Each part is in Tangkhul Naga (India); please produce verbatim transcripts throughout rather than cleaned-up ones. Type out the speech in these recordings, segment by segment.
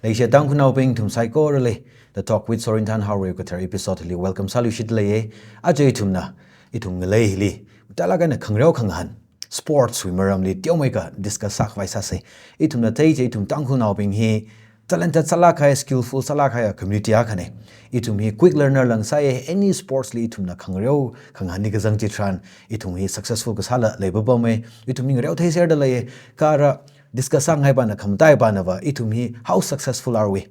Leishiya Tangkhulnaobing, ithum saikorali The Talk with Sorinthan Haorei kathar episode li welcome sāluishitda leiya. Aja ithumna, ithum ngalei hili, mathālāk eina khangareo khangahān sports wui maramli teomeikha discuss sākhavai sāsa. Ithumna theiya, ithum Tangkhulnaobing hi talented sālāk kahai, skillful sālāk kahai community akhana. Ithum hi quick learner lang sāya, any sports li ithumna khangareo khangahān hi kazang chitharan, ithum hi successful kasāla leipapama. Ithum hi ngareo theiserda leiya, kha ara discuss sāngaipana, khamataipanava, ithum hi how successful are we?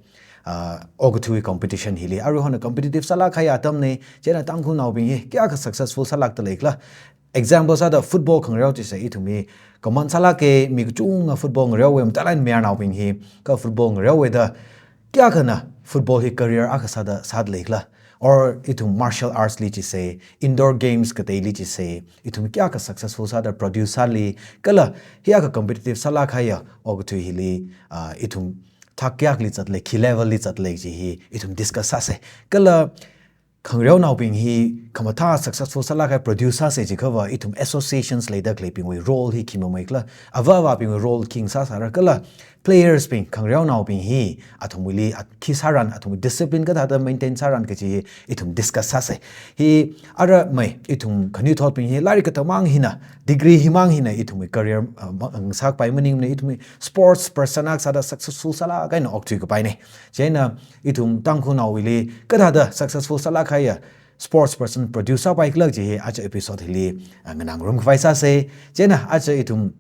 Ah, okathui competition hili, aruihon competitive sālāk kahai atamna, chieina Tangkhulnaobing hi kayākha successful sālākda leikhala? Example sāda football khangareo chisa, ithum hi common sālāka, mi kachunga football ngareowa, mathālāk eina mayarnaobing hi, kha football ngareowa da, kayākhana football hi career akha sāda sāda leikhala? Or ithum martial arts li chisa, indoor games kateili chisa, ithum kayākha successful sāda produce sāli, kala hiyākha competitive sālāk kahaiya okathui hili, ah, ithum thak kayākhali zatlei, khi level li zatlei chi hi ithum discuss sāsa. Kala khangareonaobing hi khamathā successful sālāk kahai produce sāsa jiakhava, ithum associations leida khaleibingwui role hi khi mameikhala, avā avābingwui role khi ngasāsāra, kala players bing, khangareonaobing hi athumwuili at-, khi sāran, athumwui discipline kathāda maintain sāran kaji hi ithum discuss sāsa. Hi ara mai, ithum khanuithotbing hi lairik katamang hina, degree himang hina ithumwui career, uh, ma-, ngasakpai maningmana, ithumwui sports person akha sāda successful sālāk eina okthuikapaina. Chieina ithum Tangkhulnaowuili kathāda successful sālāk kahaiya sports person produce sāpaikhala chi hi aja episode hili, ah, nganāngarum khavai sāsa. Chieina aja ithum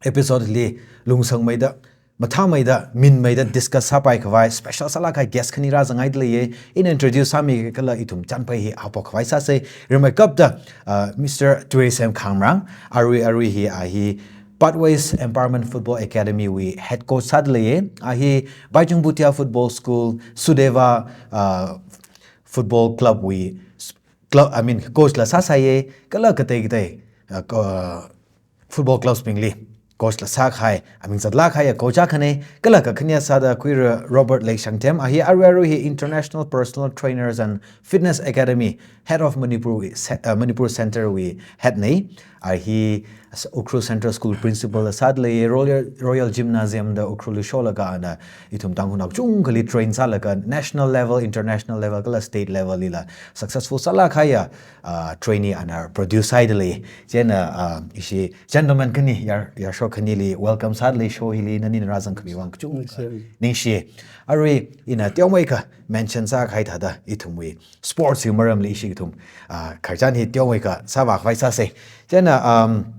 episode hili lungsangmeida, mathāmeida, minmeida discuss sāpai khavai special sālāk kahai guest khani rāzangngaida leiya. Ina introduce sāmikhala ithum chānpai hi haophok khavai sāsa. Rimeikapta, ah, Mister Turesem Khamrang, arui arui hi a hi Pathways Empowerment Football Academy wui head coach sāda leiya. A hi Bhaichung Bhutia Football School, Sudeva, ah, Football Club wui s-, club, I mean, coach la sāsāya, kala katei katei, ah, ko-, football clubs bingli coach la sākahai, aming zatlāk kahaiya coach akhana, kala kakhane sāda khuira Robert Leishangthem, a hi arui arui hi International Personal Trainers and Fitness Academy, Head of Manipur wui, se-, uh, Manipur Center wui head na, a hi s-, Ukhrul Central School principal la sāda lei, Royal, Royal Gymnasium da Ukhrulli sholaga ana ithum Tangkhulnao kachungkhali train sālaga national level, international level, kala state level lila successful sālāk kahaiya, uh, trainee ana produce sāhaida lei. Chieina, uh, ishi gentleman khani, yar-, yaoshok khanili welcome sāda lei show hili, nanina rāzangkhami vang kachungkha ningshi. Ningshi. Arui ina teomeikha mention sākahai thāda ithumwui sports wui maramli ishi ithum, ah, khararchan hi teomeikha sāvā khavai sāsa. Chieina, um,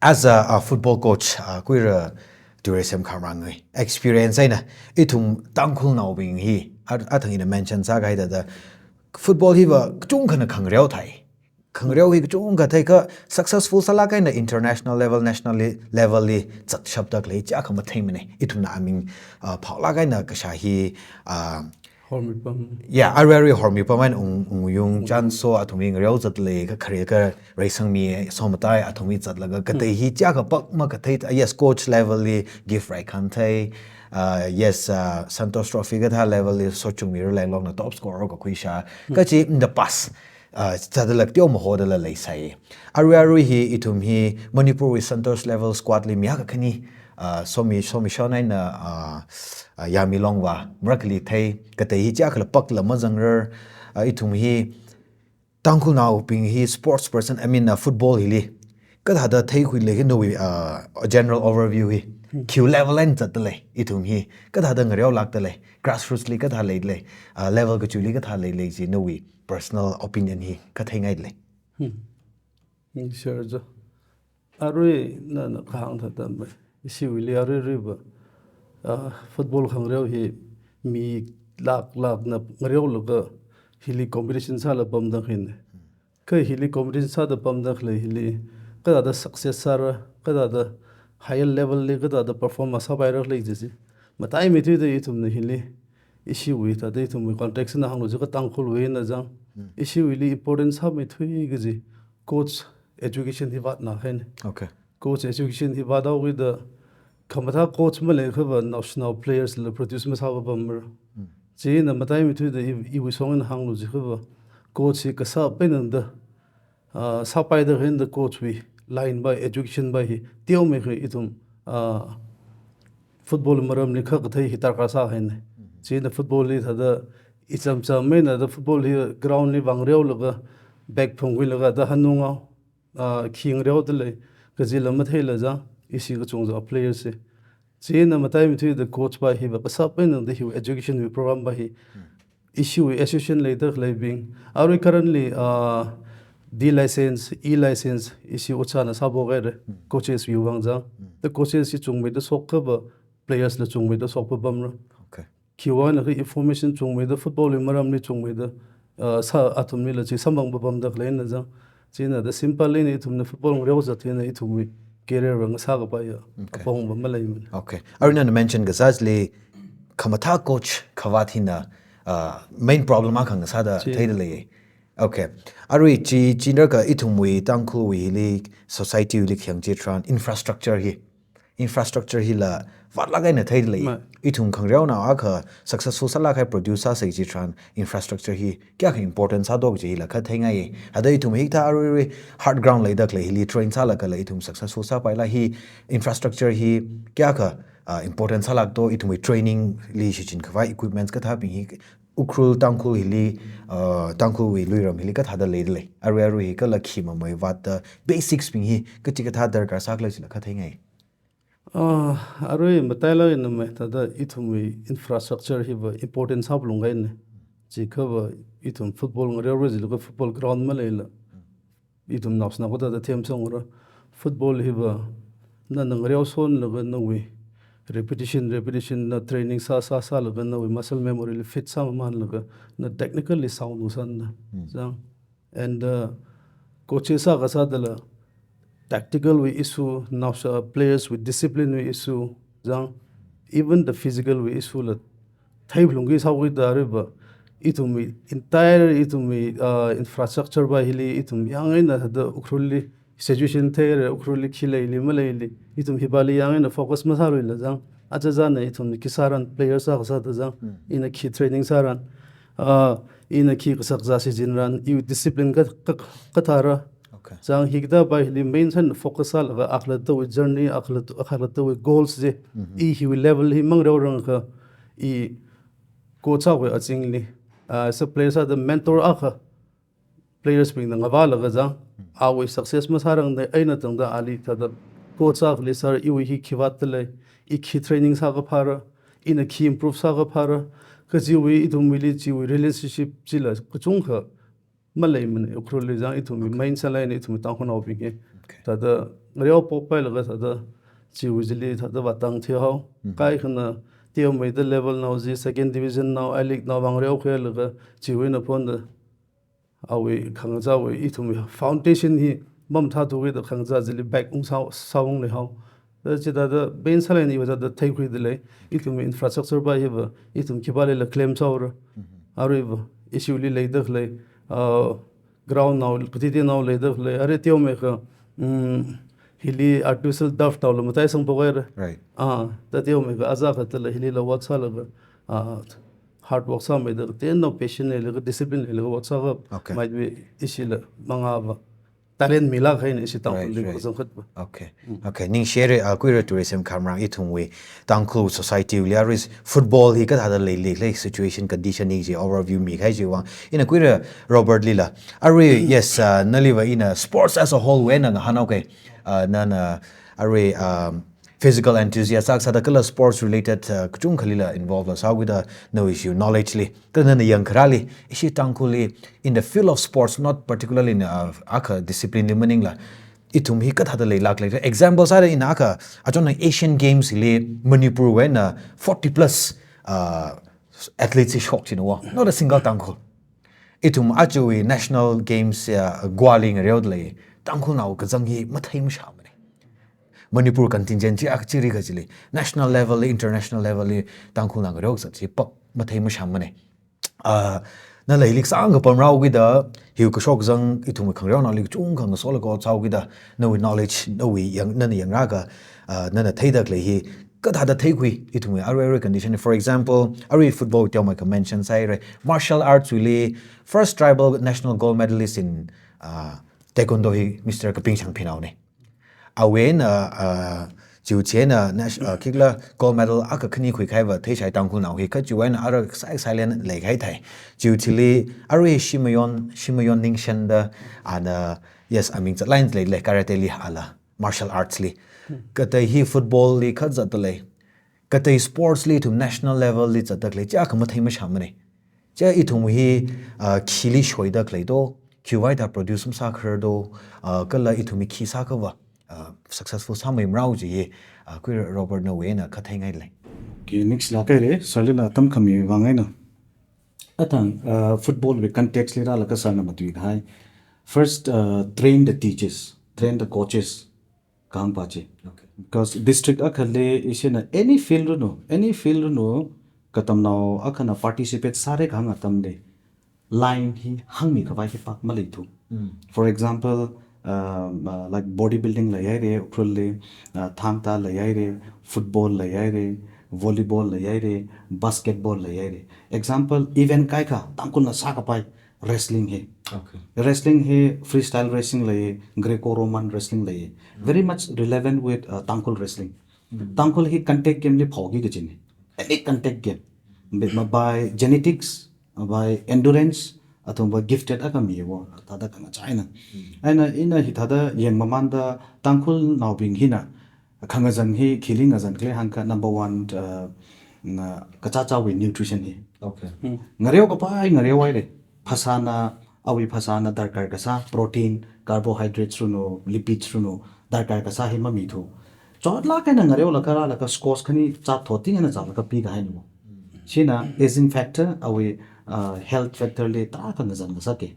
as a, a football coach, ah, khuira Turesem Khamrangwui experience eina, ithum Tangkhulnaobing hi, a-, athang ina mention sākahai thāda, football hiva kachungkhana khangareo thei. Khangareo hi kachungkha thei, kha successful sālāk eina international level, national li-, level li zatshapda khalei chi akha matheimana. Ithumna aming, ah, phālāk eina kashā hi, ah, Hormipam. Yeah, arui arui Hormipam eina Ung-, Ungyung, Ung- Chanso, athumwui ngareo zatlei, kha khare kha Reisangmi, Somatai, athumwui zatlaga, katei hi chi akha pak makathei, ah, yes, coach level li Gift Raikhanthei, ah, yes, ah, Santosh Trophy kathā level li Sochungmi Rallenglongna top scorer kakhuishā. Kachi in the past, ah, chithādala teoma hodala leisai. Arui arui hi ithum hi Manipurwui Santosh level squad li mi akha khani, ah, Somi, Somishon eina, ah, ah, Yami Longva, marakhali thei, katei hi chi akhala pakla mazangrar, ah, ithum hi Tangkhulnaobing hi sports person, I mean, ah, football hili kathāda theikhuilei kha nawui, ah, general overview hi, khi level eina zatda lei, ithum hi kathāda ngareolākda lei, grassroots li kathā leilei, ah, level kachuili kathā leilei chi nawui personal opinion hi kha theingailei. Hmm. Ningshirja. Arui nana kahāng thāda mai. Ishiwuili arui aruiva, ah, football khangareo hi mi lak lakna ngareolaga hili competition sāla pamda khaina. Kha hili competition sāda pamda khalei hili, kathāda success sāra, kathāda higher level li, kathāda perform masāpaira khalei chi chi. Mataimeithuida ithumna hili, ishiwui thāda ithumwui context na hānglu jiakha Tangkhulwui na jang. Hmm. Ishiwuili important sāmeithui kaji coach education hi vātna khaina. Okay. Coach education hi vāthaokida khamathā coach maleiakhava naoshinao players la produce masāpapamra. Hmm. Chieina mataimeithuida i, iwui shong eina hānglu jiakhava coach hi kasā peinangda, ah, sāpaida khaina coach wui line pai, education pai hi teomeikha ithum, ah, football maramli kha kathei hi darkar sāhaina. Chieina football li thāda ichamcham eina da football hi ground li vāngareolaga bag phungkhuilaga da hanungao, ah, khi ngareoda lei, kajila matheila zang, ishi kachungza players hi. Chieina matai mathuida coach pa hiva kasāp eina da hiwui education wui program pa hi ishiwui association leida khaleibing. Arui currently, ah, D license, E license, ishi ojāna sāphokhare, coaches wui vang zang. Da coaches hi chungmeida shokkhava, players la chungmeida shokpapamra. Okay. Khiwuivangna kha information chungmeida, football wui maramli chungmeida, ah, sā athumlila chi samphang papamda khaleina zang. Chieina da simple eina ithumna football ngareo zat hina ithumwui career va ngasā kapaiya. Okay. Apong va maleimana. Okay. Arui nana mention kasā chili khamathā coach khavāt hina, uh, main problem akha ngasāda Chi. Theida lei. Okay. Arui chi, chi ngarāka ithumwui Tangkhulwui hili society wuili khayang chitharan infrastructure hi. Infrastructure hila vātlāk eina theida lei. Ma. Ithum khangareonao akha successful sālāk kahai produce sāsai chitharan infrastructure hi kayākha important sāda kaji hila kha theingai. Hithāda ithum hikathā aruirui hard ground leida khalei hili train sālaga la ithum successful sāpaila hi infrastructure hi kayākha, uh, important sālākda ithumwui training li shichin khavai equipments kathābing hi Ukhrul Tangkhul hili, uh, Tangkhulwui luiram hili kathāda leida lei. Arui arui hi kala khi mamai vātda basics bing hi kachi kathā darkar sākhala chila kha theingai. Ah, arui matailāk eina mai thāda ithumwui infrastructure hiva important sāphalungngaina. Chikhava ithum football ngareora jilaga football ground maleila. Ithum naoshinao kathāda themsongra. Football hiva nana ngareosonlaga nawui repetition, repetition na training sā, sā, sālaga nawui muscle memory li fit sāmamanlaga na technically sound lusāna. Zang. And, uh, coaches akha sādala tactical wui issue, naoshinao players wui discipline wui issue, zang, even the physical wui issue la theiphalungki sāwui da aruiva, ithumwui entire ithumwui, uh, infrastructure pa hili ithum yāng eina thāda Ukhrulli situation theira, Ukhrulli khi leili maleili, ithum hipali yāng eina focus masāluila zang. Aja zana ithum khi sāran players akha sāda zang, ina khi training sāran, ah, ina khi kasak zā shichinran, iwui discipline ka, ka, kathāra. Okay. Zang hikathā pa hili main sān focus sālaga akhalattawui journey, akhalatta, akhalattawui goals chi, i hiwui level hi mangareorangakha, i coach akhawui azingli, ah, as a player sāda mentor akha, players bingna ngavālaga zang, awui success masārangda eina tangda ali thāda coach akhali sir iwui hi khi vātda lei, i khi training sākaphāra, ina khi improve sākaphāra, kajiwui ithumwuili chiwui relationship chila kachungkha maleimana, Ukhrulli zang ithumwui main sālaina ithumwui Tangkhulnaobing hi. Okay. Thāda ngareo pop pailaga thāda chiwui chili thāda vātang thihao. Kaikhana teomeida level nao chi, second division nao, I-League nao vāngareo khalaga chiwui eina phonda awui khangachāwui ithumwui foundation hi mamathāthuakida khangachā chili back ung sā, sāung leihao. Da chithāda main sālaina iva thāda theikhuida lei, ithumwui infrastructure pa hiva, ithum khipalila claim sāhaora. Aruiva, ishiwuili leida khalei, ah, ground nao, katiti nao leida khalei, arui teomeikha, mm, hili artificial turf naola mataisangphok haira. Right. Ah, da teomeikha aja khatala hilila work sālaga, ah, hard work sāmeida, tennao passion leilaga, discipline leilaga work sākha, Okay. Might be ishila mangava talent milāk haina ishi Tangkhul Right, li right. kazang khatva. Okay. Okay. Ningshi haira, uh, kuira tourism khamrang ithumwui Tangkhul society wui aruiva football hi kathāda leili, like situation condition hi chi overview mikahai chiwui vang. Ina kuira Robert lila. Arui, yes, uh, naliva ina sports as a whole wui eina ngahānao ke. Uh, nana arui, um, physical enthusiast akha sāda kala sports related, uh, kachungkhalila involve la sāhaokida nawui ishiwui knowledge li. Kala nana yangkharāli, ishi Tangkhulli, in the field of sports, not particularly in, uh, akha discipline li maningla, ithum hi kathāda leilāk lei. Example sāda ina akha, achon Asian Games li Manipur wui eina forty plus, uh, athletes hi shok china wa. Not a single Tangkhul. Ithum ajawui National Games ya Goa li ngareoda lei, Tangkhulnao kazang hi mathei mashāmana. Manipur contingent chi akha chiri kachili, national level li, international level li, Tangkhulnao ngareo kazat chi pak mathei mashāmana. Ah, nala hili sāngkapam rāhaokida, hiwui kashok kazang ithumwui khangareonaoli kachungkha ngasolaga sāhaokida, nawui knowledge, nawui yang, nana yangrāka, ah, nana theida khalei hi, kathāda theikhui, ithumwui arui arui condition. For example, arui football teomeikha mention sāhaira. Martial arts wuili first tribal national gold medalist in, uh, taekwondo hi Mister Kapingshang Pinaona. Awui eina, uh, Chiwui chieina, nash-, uh, khikhala gold medal akha khani khuikahaiva theishai Tangkhulnao hi, kha chiwui eina ara sai silent leikahai thai. Chiwui thili, arui Shimayon, Shimayon Ningshen da, ana, yes, aming zatlai leilei, karate li ala, martial arts li. Katei hi football li kha zatdalei. Katei sports li ithum national level li zatdalei, chi akha mathei mashāmane. Chi ithum hi, uh, khili shoidalei do, khiwui eina produce masākharar do, uh, kala ithum hi khi sākhava, uh, successful sāmei marao chi hi, uh, khuira Robert nawui eina kha theingailei. Okay, next lākahaire, sir lila atam khami vang eina. Athang, uh, football wui context li rālaga sir na matuikahai. First, uh, train the teachers, train the coaches, kahāngpa chi. Okay. Because district akhali ishina any field runo, any field runo, katamnao akhana participate sāra kahāng atamli, line hi hāngmikhavai hi pak maleithu. Mm. For example, um, uh, like bodybuilding leihaire, Ukhrulli, uh, thangta leihaire, football leihaire, volleyball leihaire, basketball leihaire. Example, event kaikha, Tangkhulna sākapai, wrestling hi. Okay. Wrestling hi freestyle wrestling lei, Greco-Roman wrestling lei. Very much relevant with, uh, Tangkhul wrestling. Mm. Tangkhul hi contact game li phaoki kajine. Any contact game. Be-, mabai genetics, mabai endurance, athumva gifted akha miwo, thāda khangachaina. Mm. Eina ina hithāda yangmamānda Tangkhulnaobing hina, khangazan hi, khili ngazankhala hāngkha number one, uh, na, kachāchāwui nutrition hi. Okay. Hmm. Ngareokapai ngareohaire. Phasāna, awui phasāna darkar kasā, protein, carbohydrates runo, lipids runo, darkar kasā hi mamithu. Chotlāk eina ngareolaga rālaga squash khani chāthoting eina chālaga pikahaine. China aging factor, awui, uh, health factor li tarākha ngazan kasāke.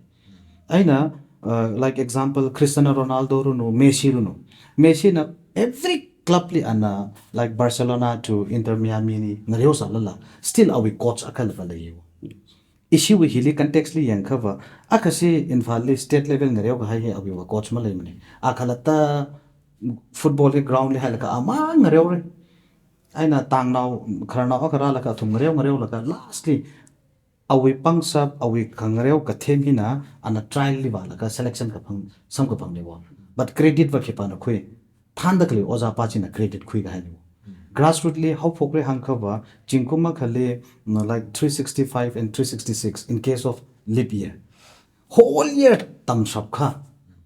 Eina, uh, like example, Cristiano Ronaldo runo, Messi runo. Messi na every club li ana, like Barcelona to Inter Miami li ngareosālala, still awui coach akhala va leiwo. Ishiwui hili context li yangkhava, akhasi Imphal li state level ngareokahai hi awuiva coach maleimane. Akhalatta football hi ground li hailaga amang ngareore. Eina tangnao, khararnao akha rālaga athum ngareo ngareolaga lastly, awui pangshap, awui khangareo kathem hina, ana trial li vālaga selection kaphang, samkaphangnewo. But credit va khipāna khui, thāndakhalei ojāpa china credit khuikahaine. Grassroot li haophokra hāngkhava, zingkum akhali, mm, like three sixty-five and three sixty-six in case of leap year. Whole year tamshapkha,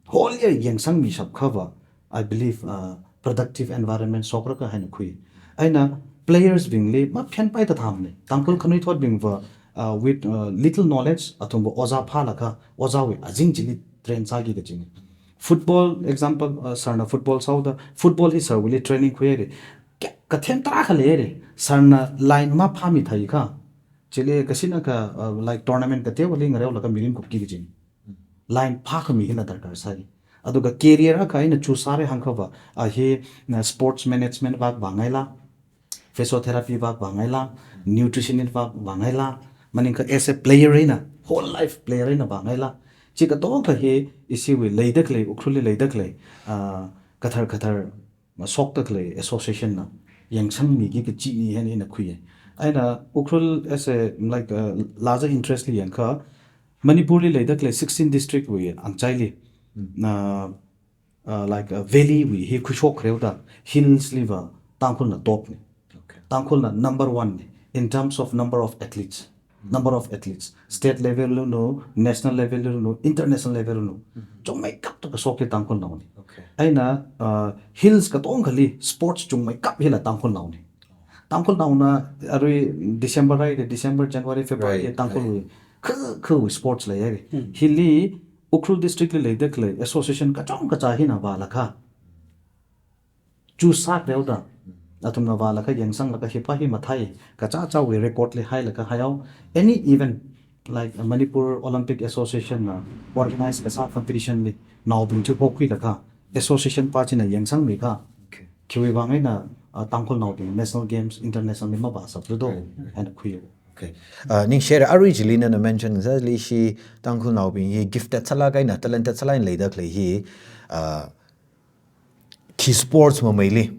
whole year yangsangmishapkhava, I believe, uh, productive environment shokra kahaina khui. Eina players bingli maphenpaida thamne. Tangkhul khanuithot bingva, uh, with, uh, little knowledge, athumva ojā phālaga, ojāwui azing chili train sāki kajine. Football example, uh, sir na football sāhaoda, football hi sir wuili training khuihaire. Ka-, kathem tarākha leihaire. Sir na line maphāmi thāikha. Chili kasina ka, uh, like tournament kateowali ngareolaga mirin kupki kajine. Line phākhami hina darkar sāi. Aduga career akha ina choose sāra hāngkhava, a hi, na sports management vak vāngaila, physiotherapy vak vāngaila, nutritionist vak vāngaila, maningkha as a player eina, whole life player eina vāngaila. Chi katongkha hi ishiwui leidakhalei, Ukhrulli leidakhalei, ah, kathar kathar mashokdakhalei association na yangsangmiki kachine hina ina khuiya. Eina Ukhrul as a, like, uh, larger interest li yangkha, Manipur li leidakhalei sixteen district wui angchaili, na, uh, like, uh, valley wui hi khuishok khareoda, hills liva Tangkhulna top ne. Okay. Tangkhulna number one ne, in terms of number of athletes. Number of athletes. State level luno, national level luno, international level luno. Chungmeikapta kashok hi Tangkhulnao ne. Okay. Eina, uh, hills katongkhali sports chungmeikap hila Tangkhulnao ne. Tangkhulnaona arui December haire, December, January, February Right, Tangkhul right. wui, khu, khu sports leihaire. Hili Ukhrul district li leidakhalei association kachong kacha hina vālaga, choose sākhareoda, athumna vālaga yangsanglaga hipa hi mathāi, kacha chawui record li hailaga haihao, any event, like, uh, Manipur Olympic Association na organize kasā competition li, naobing chi phokhuilaga, association pa china yangsangmikha, Okay. khiwui vang eina, uh, Tangkhulnaobing National Games, International li mavāshapra do, Right, right. hina khuiya. Okay. Uh, ningshihaira arui chili nana mention sāli shi Tangkhulnaobing hi gifted sālāk eina, talented sālāk eina leidakhalei hi, uh, khi sports mameili.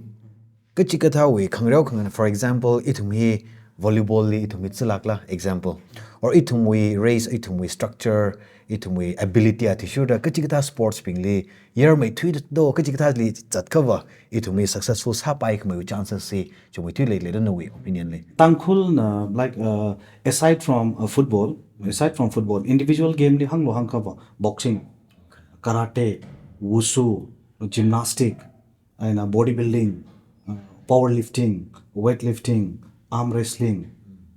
Kachikathāwui khangareo khangana, for example, ithum hi Volleyball li ithumwui tsilākla example, or ithumwui race, ithumwui structure, ithumwui ability athishurda kachikathā sports bingli yarmeithuida kachikathāli zatkhava ithumwui successful sāpaikhameiwui chances hi chungmeithui leilei da nawui opinion li? Tangkhulna, like, uh, aside from, uh, football, aside from football, individual game li hānglu hāngkhava boxing, karate, wushu, gymnastic, eina bodybuilding, uh, powerlifting, weightlifting, arm wrestling,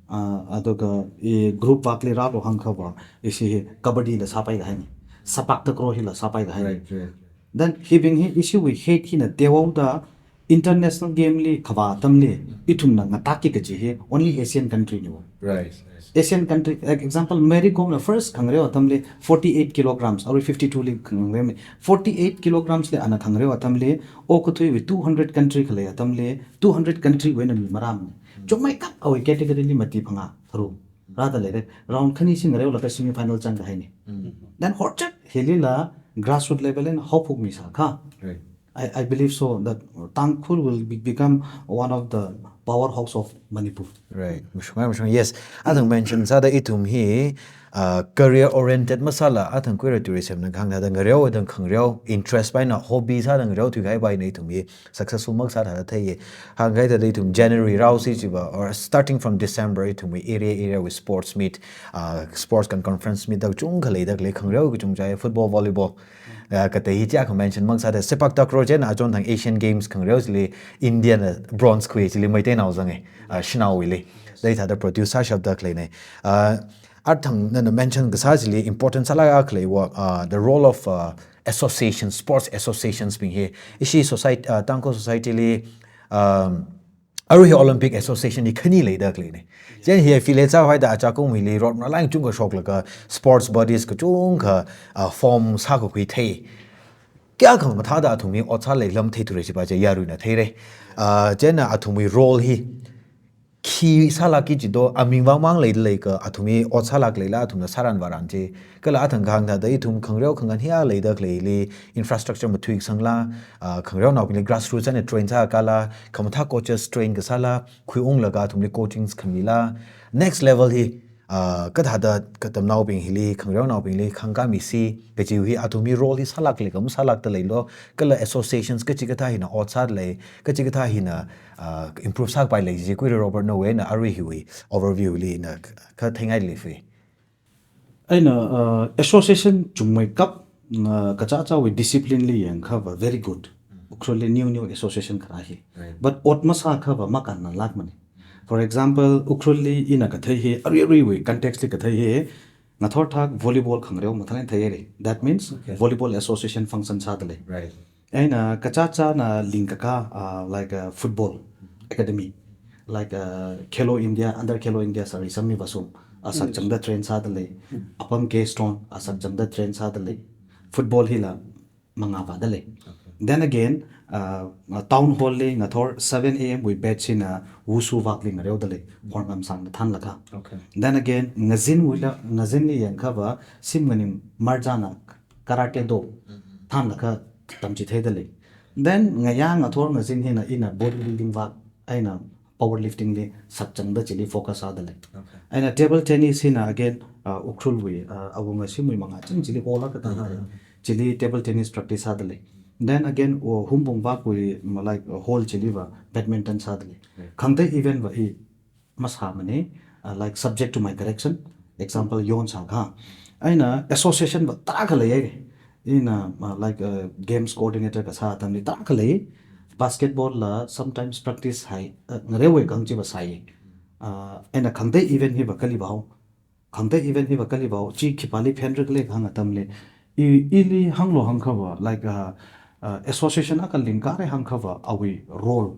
uh, aduga i group work li rālu hāngkhava ishi hi kabaddi la sāpai kahaina, sepak takraw hila sāpai kahaina. Right, right. Then hibing hi ishiwui height hina teohaoda international game li kavā atamli ithumna ngatāki kaji hi only Asian country niwo. Right. Asian country, like, example, Mary Kom na first khangareo atamli forty-eight kilograms, arui fifty-two li khangareo mi. Forty-eight kilograms li ana khangareo atamli, okathuiwui two hundred country khalei atamli, two hundred country wui eina mi marāmana. Chungmeikap awui category li mati phangā tharuk rāda leira. Round khani singreolaga semi final zangkahaina. Then horchat hilila grassroots level eina haophokmi sākha. Right. I, I believe so that Tangkhul will be, become one of the powerhouse of Manipur. Right. Mashungai, mashungai. Yes. Athang mention sāda ithum hi, uh, career oriented masāla, athang kuira tourism na hāngda ngareo, athang khangareo, interest paina, hobby sāda ngareo thuikahai paina ithum hi successful maksā thāda theiya. Hāngkahai thāda ithum January rāhaosi chiva, or starting from December ithumwui area, area wui sports meet, uh, sports con-, conference meet da kachungkha leida khalei, khangareo kachungkha jai, football, volleyball. Uh, katei hi chiakha mention maksāda sepak takraw china achon thang Asian Games khangareo chili India na bronze khui chili Meiteinao zanga, uh, shanaowuili. Dai thāda produce sāshapda khaleina. Uh, athang nana mention kasā chili important sālāk khaleiva, uh, the role of, uh, association, sports associations bing hi. Ishi society, uh, Tangkhul society li, um, arui hi Olympic Association hi khani leida khaleina. Chieina hi affiliate sāhaida achakum hili rot nalaing chungkha shoklaga sports bodies kachungkha, uh, form sākakhui thei. Kayākha mathāda athumwui ot sālei lam theithura chiva chi yaruina theira. Uh, chieina athumwui role hi khi sālākki jido, aming vāngmang leida leikha, athumwui ot sālāk leila, athumna sāran vāran chi. Kala athang kahāng thāda ithum khangareo khangan hiya leida khaleili infrastructure mathuisangla, ah, khangareonaobingli grassroots eina train sākala, khamathā coaches train kasāla, khuiunglaga athumli coachings khamila. Next level hi, ah, kathāda katamnaobing hili, khangareonaobingli khangkamisi, kajiwui hi athumwui role hi sālāk leikha masālākda leilo, kala associations kachikathā hina ot sālei, kachikathā hina, ah, improve sāpai lei chi kuira Robert nawui eina arui hiwui overview li na kha theingai lei fi. Eina, uh, association chungmeikap, uh, kachichāwui discipline li yangkhava very good. Ukhrulli new new association kharā hi. Right. But ot masākhava makānnalākmana. For example, Ukhrulli ina kathei hi, arui aruiwui context li kathei hi, ngathor thak volleyball khangareo mathālāk theihaira. That means, okay, volleyball association function sādalei. Right. Eina kachichāna lingkakā, uh, like, uh, football academy, like, uh, Khelo India, under Khelo India sari sami vasum, asak, mm, changda train sādalei, mm, apam K Stone, asak changda train sādalei, football hila mangā vādalei. Okay. Then again, uh, uh, town hall li ngathor seven A M wui batch hina wushu vak li ngareodalei, mm, horngam sāngda thānlaga. Okay. Then again, ngazinwuila, ngazinli yangkhava, Simnganing Marjana karate do, mm-hmm, thānlaga tamchitheidalei. Then ngayā ngathor ngazin hina ina bodybuilding vak eina powerlifting li sakchangda chili focus sādalei. Okay. Eina table tennis hina again, uh, Ukhrulwui, uh, awunga shimwui mangā ching chili hall akha, uh-huh, thānlei. Chili table tennis practice sādalei. Then again, o, Humbung vakwui, mm, like, uh, hall chiliva badminton sādalei. Right. Khangatei event va i masāmana, uh, like, subject to my correction. Example, yon sākha. Eina association va tarākha leiya. Ina, uh, like, uh, games coordinator kasā atamli tarākha lei. Basketball la sometimes practice hai, uh, ngareowui kang chiva sāya. Uh, eina khangatei event hiva kali vāhao. Khangatei event hiva kali vāhao. Chi khipāli phenrik lei kahāng atamli. I, ili hānglu hāngkhava, like, uh, uh, association akha lingkare hāngkhava, awui role.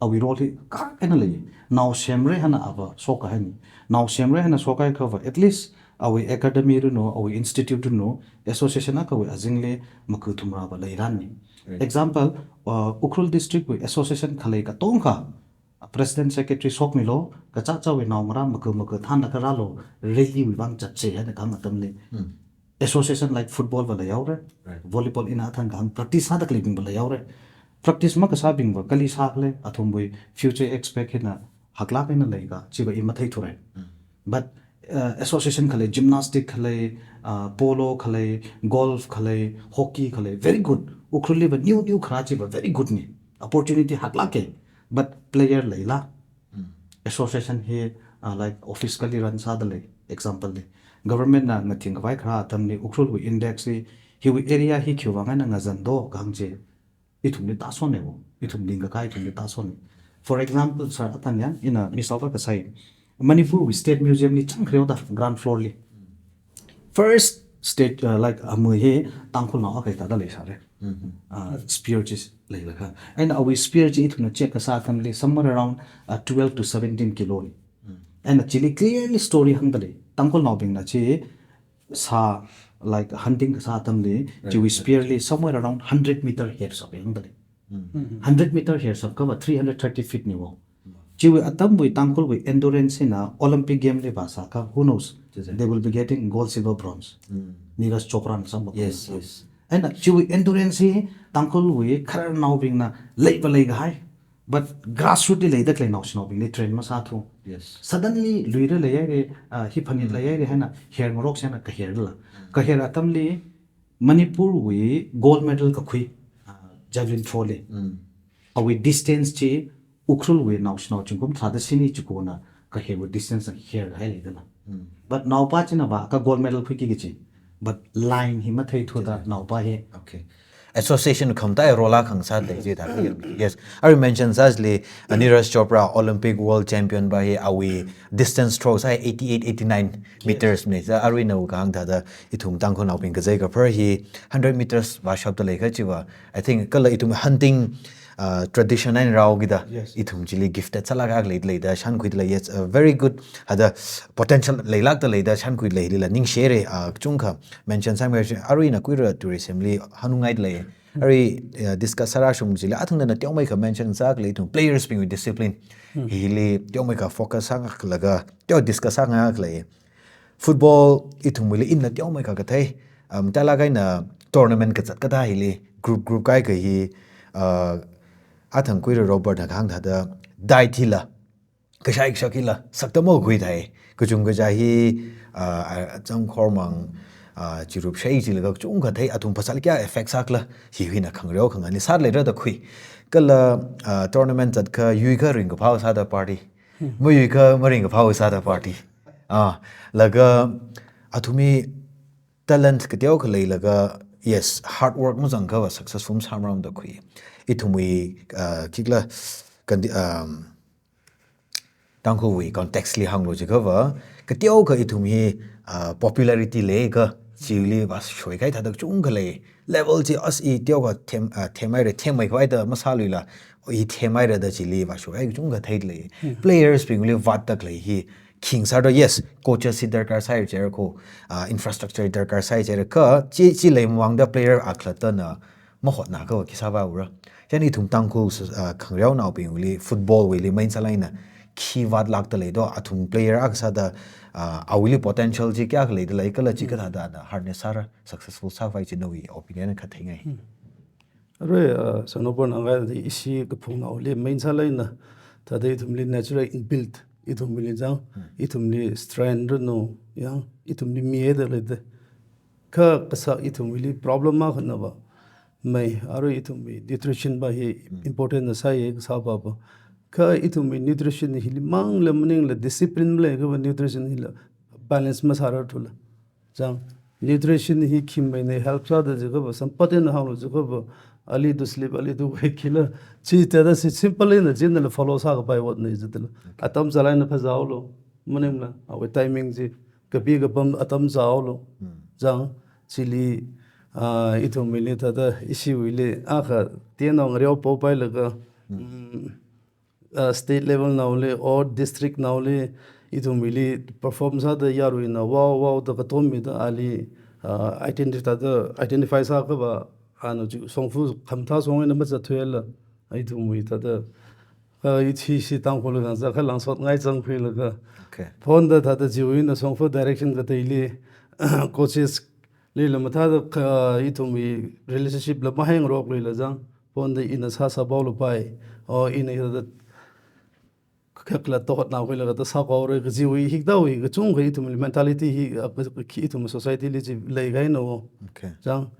Awui role hi kak eina lei. Nao semra hina ava shokahaina. Nao semra hina shokhaikhava, at least awui academy runo, awui institute runo, association akhawui azingli maku thumra va leiranna. Right. Example, uh, Ukhrul district wui association khalei katongkha, president secretary shokmilu, kachichāwui naongarā maku maku thānlaga rālu, rally wui vang zatsa hina kahāng atamli. Hmm. Association like football va leihaora, right, volleyball ina athang kahāng practice sāda khaleibing va leihaora. Practice makasābing va kali sākhala, athumwui future aspect hina haklāk eina leika, chiva i matheithura. But uh, association khalei, gymnastic khalei, uh, polo khalei, golf khalei, hockey khalei, very good. Ukhrulli va new new kharā chiva very good ni. Opportunity haklāka. But player leila. Association hi uh, like office kali run sādalei, example li. Government na ngathing khavai kharā atamli Ukhrulwui index li, hiwui area hi khiwui vang eina ngazan do kahāng chi, ithumli tāsonne wo, ithum ningkakai ithumli tāsonne. For example, sir, atan yang, ina misal va kasai. Manipurwui State Museum li chang khareo da, ground floor li. First state, uh, like, amui hi Tangkhulnao akha thāda leisāra. Uh, spear chi leilaga. And awui spear chi ithumna check kasā atamli somewhere around uh, twelve to seventeen kilo ni. And chili clearly story hāngdalei. Tangkhulnaobingna chi sā, like, hunting kasā atamli, chiwui spear li somewhere around hundred meter hershap hāngdalei. Hundred meter hershap kava three hundred thirty feet ni wo. Chiwui atamwui Tangkhulwui endurance na Olympic game li vāsāka, who knows? They will be getting gold, silver, bronze. Neeraj Chopra na samma. Yes, yes. And chiwui endurance hi Tangkhulwui khararnaobingna leiva leikahai. But grassroot li leida khalei naoshinaobingli train masāthu. Yes. Suddenly luira leihaira, uh, hi phanit leihaira hāna, her ngarok sāna kaher la. Kaher atamli Manipurwui gold medal kakhui, uh, javelin throw li. Awui distance chi Ukhrulwui naoshinao zingkum tharāda shini chikona kaherwui distance na her hai leidala. But naopa china va ka gold medal khuiki kachi. But line hi matheithuda naopa hi. Okay. Association khamtai role akha sādalei chi ta. Yes. Arui mention sāli, uh, Neeraj Chopra, Olympic world champion va hi awui distance throw sā eighty-eight, eighty-nine meters ni. Sā arui nao kahāng thāda ithum Tangkhulnaobing kazei kaphar hi hundred meters vāshapdalei kachiva. I think kala ithum hunting uh, tradition eina rāhaokida, yes, ithum chili gifted sālaga leidalei da shānkhuidalei, yes, uh, very good, hada potential leilākdalei da shānkhuidalei lila ningshire, uh, chungkha mention sāmei chi, arui ina kuira tourism li hanungngaidalei. Arui, uh, discuss sārāshung chili, athangna teomeikha mention sākhalei ithum players bingwui discipline. Hili teomeikha focus sāngaklaga, teo discuss sāngaklei. Football ithumwuili ina teomeikha kathei, um, tālaga ina tournament kazat kathā hili, group group kaikha hi, uh, athang kuira Robert na kahāng thāda, diet hila, kashai kashak hila, sakta mo khuithai, kachungkaja hi, uh, a-, achang khormang, uh, chirup shai chilaga kachungkha thei, athum phasāli kayā effect sākhala, hi hina khangareo khangani sāleira da khui. Kala, uh, tournament zatkha, yuikha ringkaphā sāda party. Mayuikha maringkaphā sāda party. Ah, laga athumwui talent kateokha leilaga, yes, hard work mazangkhava successful masāmarāmada khui. Ithumwui, ah, khikhala kandi-, um, Tangkhulwui context li hānglu jiakhava, kateokha ithum hi, ah, popularity leiakha, chili vāshoikai thāda kachungkha lei. Level chi as i teokha them, ah, themhaira, themmei khavai da masāluila, i themhaira da chili vāshoikai kachungkha theilei. Players bingli vātdalei hi, khingsāda, yes, coaches hi darkar sāi jiakha, ah, infrastructure darkar sāi jiakha, chi, chi leimamāngda player akhalattana mahotnakha khi sāvāura. Chieina ithum Tangkhul, ah, khangareonaobingli, football wuili, main sālāk eina, khi vātlākdalei do, athum player akha sāda, ah, awuili potential chi kayākha leidalei, kala chi kathāda ana harness sāra, successful sākhavai chi nawui opinion katheingai. Arui, uh, Sir Nobert na hāngngaida ishi kaphungnaoli main sālāk eina, thāda ithumli natural inbuilt, ithumli chang, ithumli strength ranu, yang, ithumli miyada leida. Kha kasā ithumli problem akhanava, mei, arui ithumwui nutrition va hi important na sāya kasā va va. Kha ithumwui nutrition hili mangla maningla discipline maleiakhava nutrition hila balance masārarthula. Chang, nutrition hi khi maina help sāda jiakhava, sampat eina hānglu jiakhava, early to sleep, early to wake hila. Chi thāda si simple eina chieina la follow sākapai vātna jidala. Atam chālāk eina phazāhaolu, maningla, awui timing chi, kapi kapam atam zāhaolu. Chang, chili, ah, ithumwuili thāda, ishiwuili, akha, tienao ngareo popailaga, mm, uh, state level naoli or district naoli ithumwuili perform sāda yaruina wow wow da katommida ali, uh, identify da, identify sākhava ana chi shongfa khamathā shong eina mazatthuila ithumwui thāda, uh, ithi shi Tangkhul khangasak kha langsotngai zangkhuilaga. Okay. Phonda thāda chiwui eina shongfa direction kateili coaches lila mathāda kha ithumwui relationship la mahaingarokluila chang. Phonda ina sāsāpaolupai. O ina hithāda kakla tohot na khuilaga ta sākhuira kajiwui hikathāwui kachungkha ithumli mentality hi, ah, khi ithum society li chi leikahaina. Okay. Chang,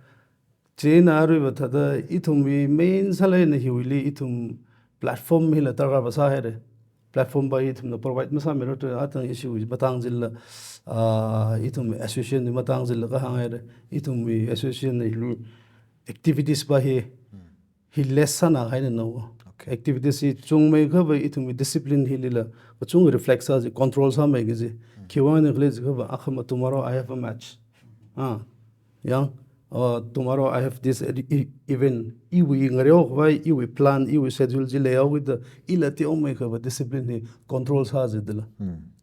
chieina aruiva thāda ithumwui main sālāk eina hiwuili ithum platform hila darkar va sāhaira. Platform va ithumna provide masāmirar tu atang ishiwui matang chila, ah, ithum association wui matang chila kahānghaira. Ithumwui association na hilu activities va hi, hi less sānā kahaina. Okay. Activities hi chungmeikha va ithumwui discipline hilila kachungkha reflect sā chi, control sāmei kaji. Khiwuivang eina khala jiakha va, akhama tomorrow I have a match. Ah, yang, uh, tomorrow I have this ed-, e-, event. Iwui ngareokhavai, iwui plan, iwui schedule chi leihaokida, ila teomeikha va discipline hi control sā jidala.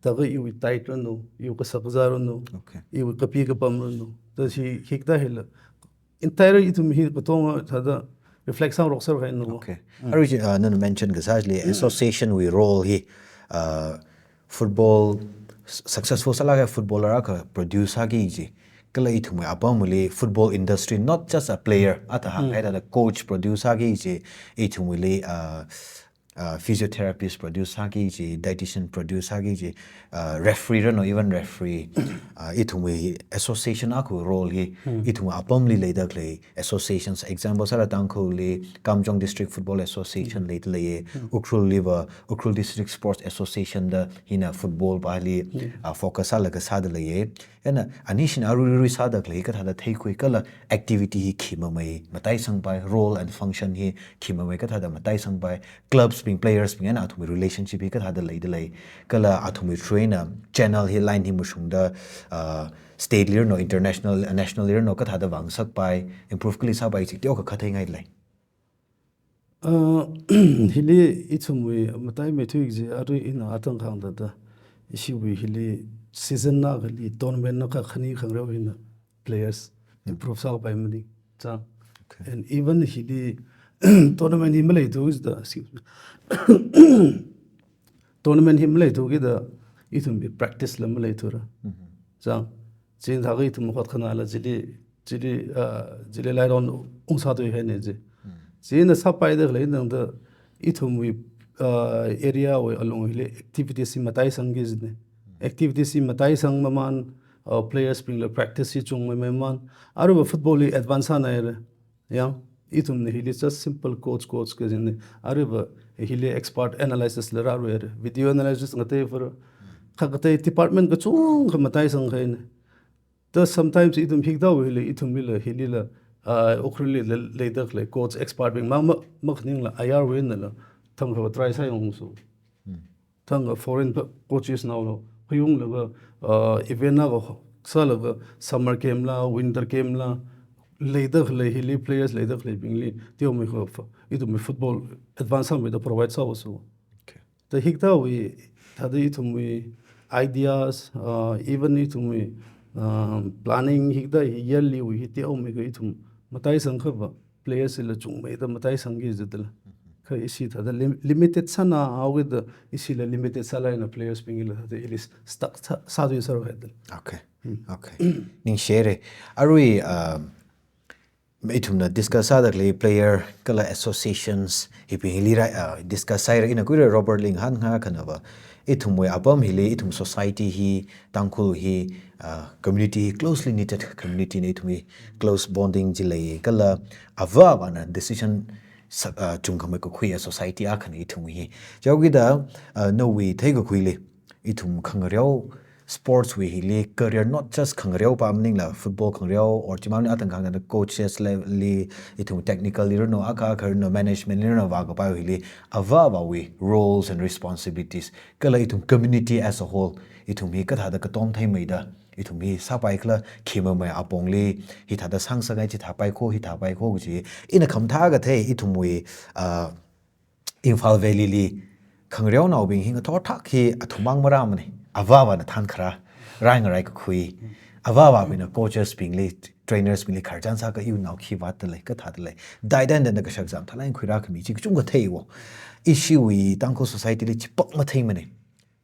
Thākha iwui diet ranu, iwui kasā kazā ranu, Okay. iwui kapi kapam ranu. Thāda hi, hikathā hila entire ithum hi katonga thāda reflect sāngarok sāra kahaina. Okay. Arui chi, uh, nana mention kasā chili association wui role hi, uh, football s-, successful sālaga footballer akha produce sāki kaji. Kala ithumwui apamli football industry, not just a player, ata hāngkahai thāda coach produce sāki kaji, ithumwuili, uh, uh, physiotherapist produce sāki kaji, dietitian produce sāki kaji, uh, referee ranu, even referee, uh, ithumwui association akhawui role hi, ithumwui apamli leida khalei associations, example sāra Tangkhulli Kamjong District Football Association leida leiya, Ukhrulli va Ukhrul District Sports Association da hina football pali, uh, focus sālaga sāda leiya. Eina, anishina aruirui sāda khalei kathāda theikhui kala activity hi khi mamei mataisangpai, role and function hi khi mamei kathāda mataisangpai, clubs bing, players bing eina athumwui relationship hi kathāda leida lei, kala athumwui through eina channel hi, line hi mashungda, uh, state li ranu, international, national li ranu kathāda vāngasakpai, improve kali sāpai chi teokha khatheingai lei. Uh, hili ithumwui mataimeithui chi arui ina atang kahāng thāda, ishiwui hili season na kali tournament na kakhane khangareo hina players improve sāpai maning. Chang. Okay. And even hili tournament hi maleithu kida, excuse me. Tournament hi maleithu kida, ithumwui practice la maleithura. Chang, chieina thākha ithum hotkhana la chili, chili, ah, chili lairon ungsāthui kahaina chi. Chieina sāpaida khalei tangda ithumwui, ah, area wui alung hili activities hi mataisangki kajina. Activities hi mataisang mamān, ah, players bingla practice hi chungmei mamān. Aruiva football hi advance sānaira. Yang, ithumna hili just simple coach, coach kajina. Aruiva hili expert analysis la rāra, video analysis ngateivara. Kha katei department kachungkha mataisang kahaina. Thāda sometimes ithum hikathāwui hili, ithumlila, hilila, ah, Ukhrulli le-, leida khalei coach expert bing ma, ma, makhaningla, ayarwui einala, thangkha try sāyangsa. Thangkha foreign pa-, coaches naolo, khuiunglaga, uh, event na kasālaga, summer camp la, winter camp la, leida khalei hili players leida khaleibingli, teomeikha fa-, ithumwui football advance sāmeida provide sāhaosa. Okay. Thāda hikathāwui, thāda ithumwui ideas, uh, even ithumwui, um, planning hikathā hi yearly wui hi teomeikha ithum mataisangkha va, players hila chungmeida mataisangki kajidala. Kha ishi thāda lim-, limited sānā haokida, ishila limited sālāk eina players bingla thāda ili stuck sā, sāthui sāra kahaidala. Okay. Okay. Ningshihaira. Arui, um, ithumna discuss sāda khalei player kala associations hibing hili rā, uh, discuss sāhaira, ina khuira Robert li ngahān ngahānakha va. Ithumwui apam hili, ithum society hi, Tangkhul hi, uh, community hi, closely knitted community na, ithum hi close bonding chi lei, kala avā avāna decision sa-, uh, chungkhamei kakhui a society akhana ithum hi. Chihaokida, uh, nawui theikakhuili, ithum khangareo sports wui hili career, not just khangareo pa maningla, football khangareo, or chimang atang kahāng thāda coaches level li, ithum technical li ranu, akha akha ranu, management li ranu, vākapai hili, avā avāwui roles and responsibilities, kala ithum community as a whole, ithum hi kathāda katom theimeida, ithum hi sāpaikhala, khi mamei apongli, hithāda sāngasakngai, chithāpaikho, hithāpaikho kaji. Ina khamathā kathei, ithumwui, uh, Imphal Valley li, khangareonaobing hi ngathor thak hi athum mang marāmana. Avā avāna thānkharā, raingarai kakhui. Avā avābingna coaches bingli, trainers bingli khararchan sāakha iwui nao khi vātda lei, kathāda lei. Diet and then kashak zam thalai khuirā khami chi kachungkha theiwo. Ishiwui Tangkhul society li chipak matheimana.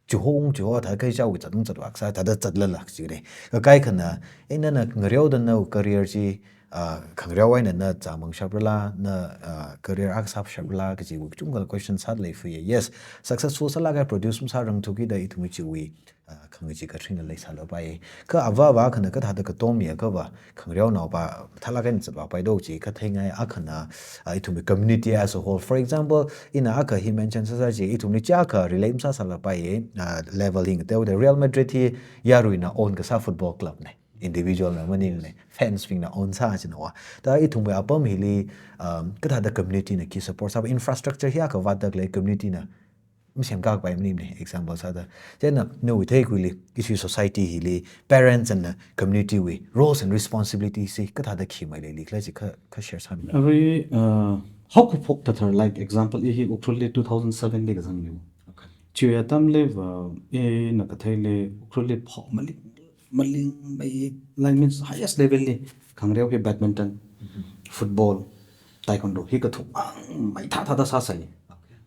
chihong chiho thāda kachāwui zatnung zatvak sā thāda zatlala kajina. Kakai khana, eh, nana ngareoda nawui career chi, ah, khangareo eina na zāmang shaprala, na, ah, career akha sāp shaprala kajiwui kachungkha question sāda leifaya. Yes, successful sālaga produce masārangthukida ithumwui chiwui, ah, khangachee kathrinla leisālapai. Kha avā avā khana kathāda katommi akhava, khangareonaopa mathālāk eina zatvakpai do chi katheingai. Akhana, ah, ithumwui community as a whole. For example, ina akha hi mention sāsā chi, ithumli chiyākha relate masāsālapai, ah, level hi ngateoda Real Madrid hi yaruina own kasā football club na. Individual na maningmana. Fans bingna own sā china wa. Thāda ithumwui apam hili, um, kathāda community na khi support sāpa, infrastructure hi akha vātda khalei community na masemkāpai maningmana, example sāda. Chieina nawui theikhuili, ishi society hili, parents and community wui roles and responsibilities hi kathāda khi maleili khala chi kha, kha share sāmi. Arui, uh, haokaphok kathar, like example, i hi Ukhrulli two thousand seven li kazangni. Okay. Chiwui atamli va, ina katheili Ukhrulli phok maling, maling mai, like means highest level li khangareo hi badminton, football, taekwondo hi kathukmang mai thāthāda sāsai. Okay.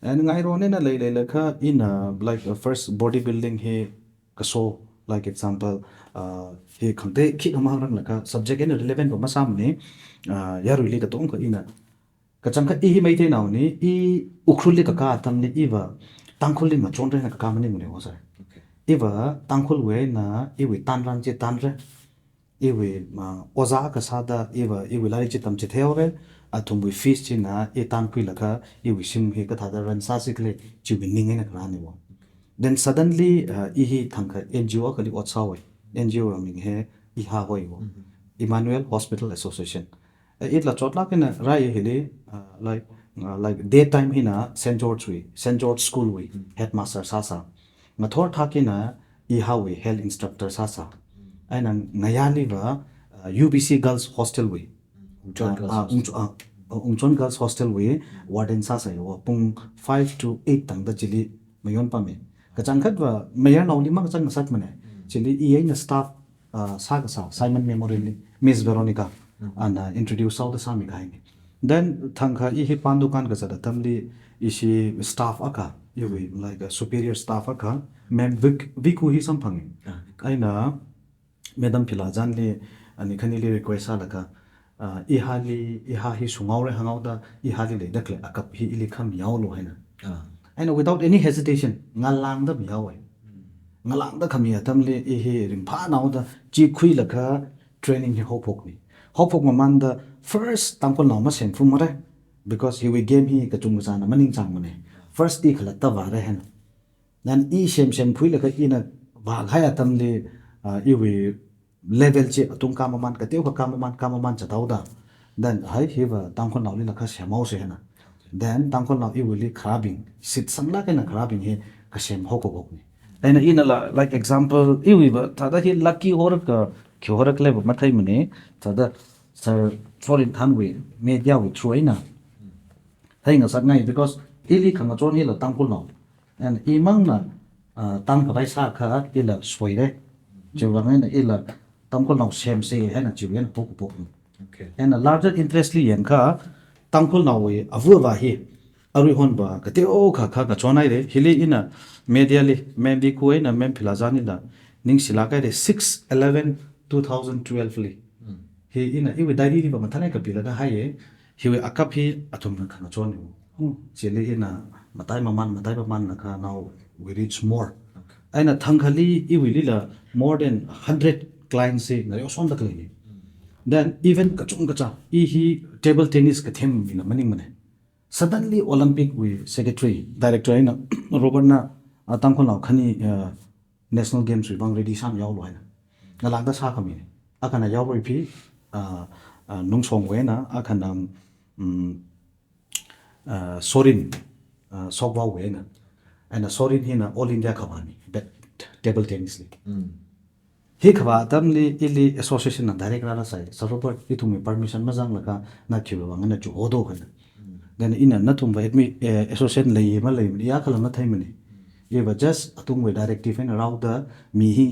And ngaironna leileilakha ina, like, uh, first bodybuilding hi kaso, like example, uh, hi khangatei khikha mahāngranglakha subject eina relevant va masāmana, uh, yaruili katongkha ina. Kachangkhat i hi Meiteinaona, i Ukhrulli kakā atamli iva Tangkhulli ngachonra eina kakā maningmana wa sir. Okay. Iva Tangkhulwui eina iwui tanran chi tanra. Iwui, ma, ojā kasāda, iva, iwui lairik chi tamchitheihaora, athumwui fees china i tankhuilaga, iwui shim hi kathāda run sāsi khala, chiwui ning eina kharāna wa. Then suddenly, uh, i hi thangkha N G O akhali ot sāhaowa. N G O wui ming hi IHA hoi wa. Mhm. Emmanuel Hospital Association. Eh, itla chotlāk eina rai hili, uh, like, uh, like daytime hina Saint George wui, Saint George School wui, Mm. headmaster sāsā. Ngathor thak eina IHA wui health instructor sāsā. Eina ngayāli va, uh, U B C Girls Hostel wui. Ungchon Ah, Girls ah, Hostel. Ungcho-, ah, Ungchon Girls Hostel wui warden sāsai wa pung five to eight tangda chili mayon pammi. Kachangkhat va mayarnaoli mang chang ngasakmana. Chili i eina staff, uh, sākasā, Simon Memorial li, Miss Veronica, Mm. ana introduce sāhaoda sāmi kahaina. Then thangkha i hi pan dukan kazat atamli ishi staff akha, iwui, like, a superior staff akha, Ma'am Vik-, Viku hi samphanga. Ah, Viku. Eina Madam Philazanli, ani khanili request sālaga, ah, IHA li, IHA hi shunghaora hānghaoda, IHA li leida khalei akap hi ili khamihaolu haina. Ah. Eina without any hesitation, ngalāngda mihaowa. Hmm. Ngalāngda khami atamli i hi ringphānaoda, chi khuilaga training hi haophokna. Haophok mamanda first Tangkhulnao masemphungmara, because hiwui game hi kachungkachāna maningchāngmana. First i khalatta vāra haina. Then i semsem phuilaga ina vākahai atamli, ah, iwui level chi atung kāmaman, kateokha kāmaman, kāmaman chataoda. Then hai hiva Tangkhulnaolila kha semhaosa haina. Then Tangkhulnao iwuili kharābing, shitsanglāk eina kharābing hi kasem haokaphokna. Eina inala, like example, iwui va, thāda hi lucky horaka, khi horaka leiva matheimana, thāda Sir Sorinthanwui, media wui through eina theingasakngai, because ili khangachon hila Tangkhulnao. And imangna, ah, tangkhavai sākha ila soira. Chiwuivang eina ila Tangkhulnao semsa haina chiwui eina haokaphokna. Okay. And a larger interest li yangkha Tangkhulnaowui ava avā hi aruihon va kateokha kha ngachonhaira. Hili ina media li, Ma'am Viku eina Ma'am Philazanlila ningshilāk haira, six eleven two thousand twelve li. Hmm. Hi ina iwui diary li va mathālāk eina kapilaga haiya. Hiwui akap hi athumna khangachonna. Hmm. Chili ina matai maman, matai mamanlaga now we reach more. Okay. Eina thangkhali iwuilila more than hundred clients hi ngareosonda khalei. Hmm. Then even kachungkachā, i hi table tennis kathem mina maningmana. Suddenly Olympic wui secretary, director eina Robert na, ah, Tangkhulnao khani, ah, National Games wui vang ready sāmihaolu haina. Ngalāngda sākhamina. Akhana Yaoruiphi, ah, ah, Nungsongwui eina, akhana, mm, ah, Sorin, ah, Sokvaowui eina. Eina Sorin hina All India khavāna, bat-, table tennis li. Mm. Hikhavā atamli ili association na direct rāra sai, Sir Robert, ithumwui permission mazanglaga na khiwui vang eina chihodo haina. Mm. Then ina nathumva admi-, eh, association lei malei, i akhala matheimana. Iva just atungwui directive eina rāhaoda mi hi,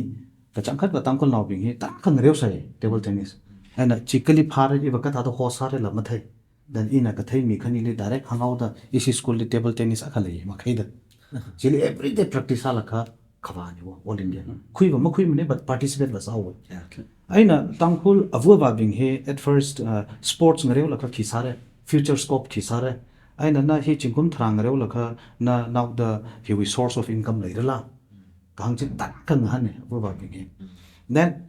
kachangkhat va Tangkhulnaobing hi, tangkha ngareosai, table tennis. Eina chi kali phāra iva kathāda host sārala mathei. Then ina kathei mi khanili direct hānghaoda, ishi school li table tennis akha lei, makhaida. Chili everyday practice sālaga khavāniwo, All India. Khuiva makhuimane, but participate la sāhaowa. Yeah, okay. Eina Tangkhul ava avābing hi at first, uh, sports ngareolaga khi sāra, future scope khi sāra. Eina na hi zingkum tharā ngareolaga na naoda hiwui source of income leirala kahāng chi tarākha ngahāna ava avābing hi. Then,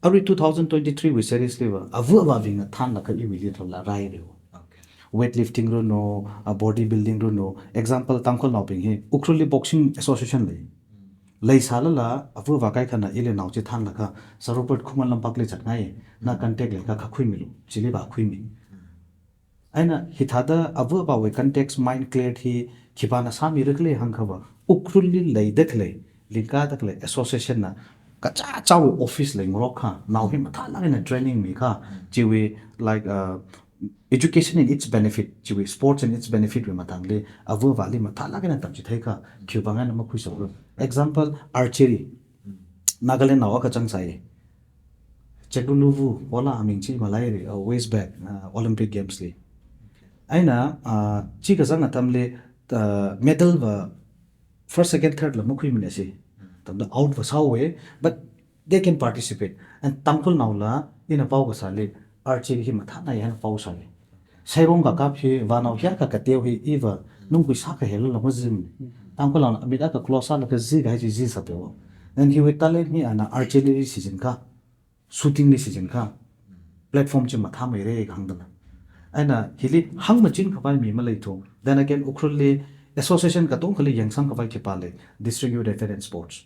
arui two thousand twenty-three wui series liva, ava avābingna thānlaga iwuili thānla rairewo. Okay. Weightlifting runo, uh, body building runo, example, Tangkhulnaobing hi, Ukhrulli Boxing Association lei. Leisālala, ava avā kaikhana ili nao chi thānlaga, Sir Robert Khumang Lampakli zatngai, na contact leiakha khuimilu, chili vākhuimi. Eina hithāda ava avāwui context mind clear hi khipāna sāmira khala hāngkhava, Ukhrulli leida khalei, lingkada khalei association na kachichāwui office leingarokakha, nao hi mathālāk eina training miakha, chiwui, like, uh, education in its benefit, chiwui sports in its benefit wui matangli, ava avāli mathālāk eina tamchitheikha, khiwuivang eina makhuisāra. Example, archery. Nagaland nao akha zangsai. Chekluluvu, ola aming chi maleira, uh, ways back, uh, Olympic Games li. Eina, uh, chi kazang atamli, uh, medal va first, second, third la makhuimane si. Tamda out va sāhaowa, but they can participate. And Tangkhulnaola, ina pao kasāli, archery hi mathānai hina pao sāli. Sairong kakap hi, vānao hiyākha kateo hi, iva, nungkui sākahai lala mazim. Tangkhulnaona amit akha close sālaga zikahai chi zisāpawa. Then hiwui talent hi ana archery li shichinakha, shooting li shichinakha, platform chi mathāmeira kahāngdala. Eina hili hāngmachin khavai mi maleithu. Then again, Ukhrulli association katongkhali yangsang khavai khipā lei, District Youth Affairs and Sports.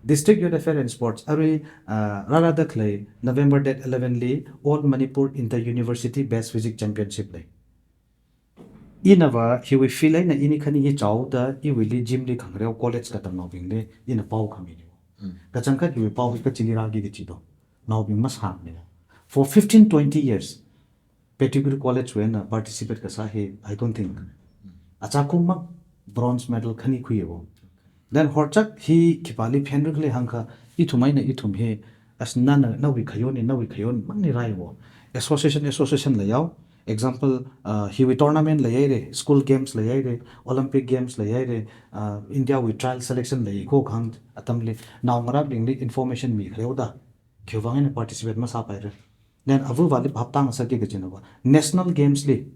District Youth Affairs and Sports, arui, uh, rārāda khalei November date eleven li All Manipur Inter University Best Physique Championship lei. Inava hiwui field eina ini khani hi chaoda iwuili gym li khangareo college katamnaobingli ina pao khamini. Kachangkhat hiwui pao hi kachili rāki kachi do. Naobing masāmane. For fifteen, twenty years, Pettigrew College wui eina participate kasā hi, I don't think. Achākum mak bronze medal khani khuiwo. Then horchak hi khipāli phenrikhala hāngkha, ithum eina ithum hi, as nana, nawui khayon ni, nawui khayon mangni raiwo. Association, association leiyao. Example, uh, hiwui tournament leihaira, school games leihaira, Olympic Games leihaira, uh, India wui trial selection lei ko kahāng atamli, naongarābingli information mikhareoda, khiwuivang eina participate masāpaira. Then ava avāli phaptā ngasakki kachinava, National Games li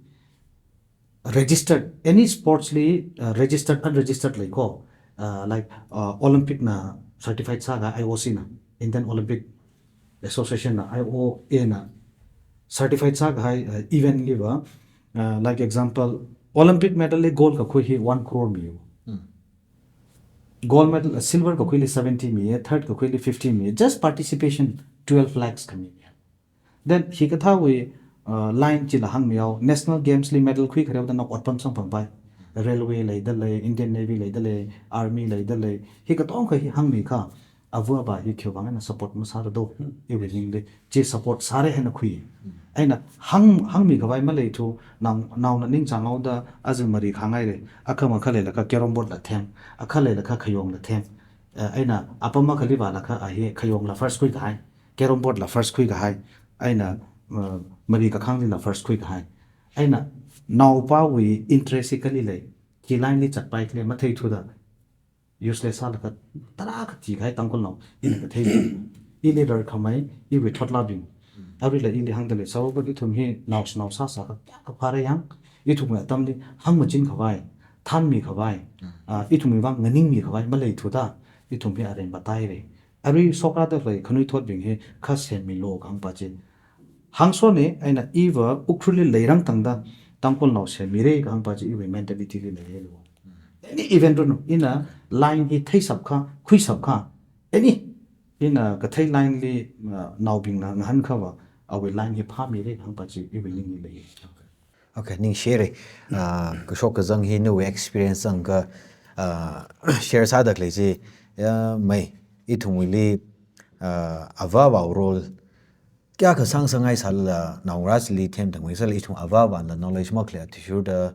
registered, any sports li, uh, registered, unregistered lei ko, uh, like, uh, Olympic na certified sākahai, I O C na, Indian Olympic Association na, I O A na certified sākahai, uh, event liva, uh, like example, Olympic medal li gold kakhui hi one crore miwo. Gold medal, uh, silver kakhuili seventy mi, third kakhuili fifty mi, just participation twelve lakhs khami. Then hikathāwui, uh, line chila hāngmihaowa, National Games li medal khuikhareoda na otpam samphangpai. Railway leidalei, Indian Navy leidalei, Army leidalei. Hi katongkha hi hāngmikha, ava avā hi khiwuivang eina support masāra do, iwui ningli. Chi support sāra hina khui. Eina hāng, hāngmi khavai maleithu, nao, naona ningchānghaoda aja mari khangaira. Akhama khaleilaga carrom board la them, akhaleilaga khayong la them. Eh, eina apam akhali vālaga a hi khayong la first khuikahai, carrom board la first khuikahai, eina, uh, mari kakhangli la first khuikahai. Eina naopāwui interest hi kali lei, khi line li zatpai khalei matheithuda, useless sālaga tarākha thikahai Tangkhulnao, ina kathei. Ili rarkhamei, iwui thotlabing. Aruila ili hāngdalei, Sir Robert, ithum hi naoshinao sāsākha kayākha phāra yang, ithumwui atamli hāngmachin khavai, thanmi khavai, ah, ithumwui vang nganingmi khavai maleithuda, ithum hi arempa taira. Arui shokrāda khalei khanuithotbing hi kha semmilu kahāngpa chi. Hāngsona, eina iva Ukhrulli leirang tangda Tangkhulnao semmira kahāngpa chi iwui mentality li leilu. Any event runo, ina line hi theishapkha, khuishapkha, any, ina kathei line li, uh, naobingna ngahānkhava, awui line hi phāmira kahāngpa chi iwui ningli lei. Okay, ningshire. Uh, kashok kazang hi nawui experience zangkha, uh, share sāda khalei chi, ya, mai, ithumwuili, uh, ava avāwui role kayākha sāngasakngai sālala, naongarā chili themthangmei sālala, ithum ava avāna knowledge makhalei athishurda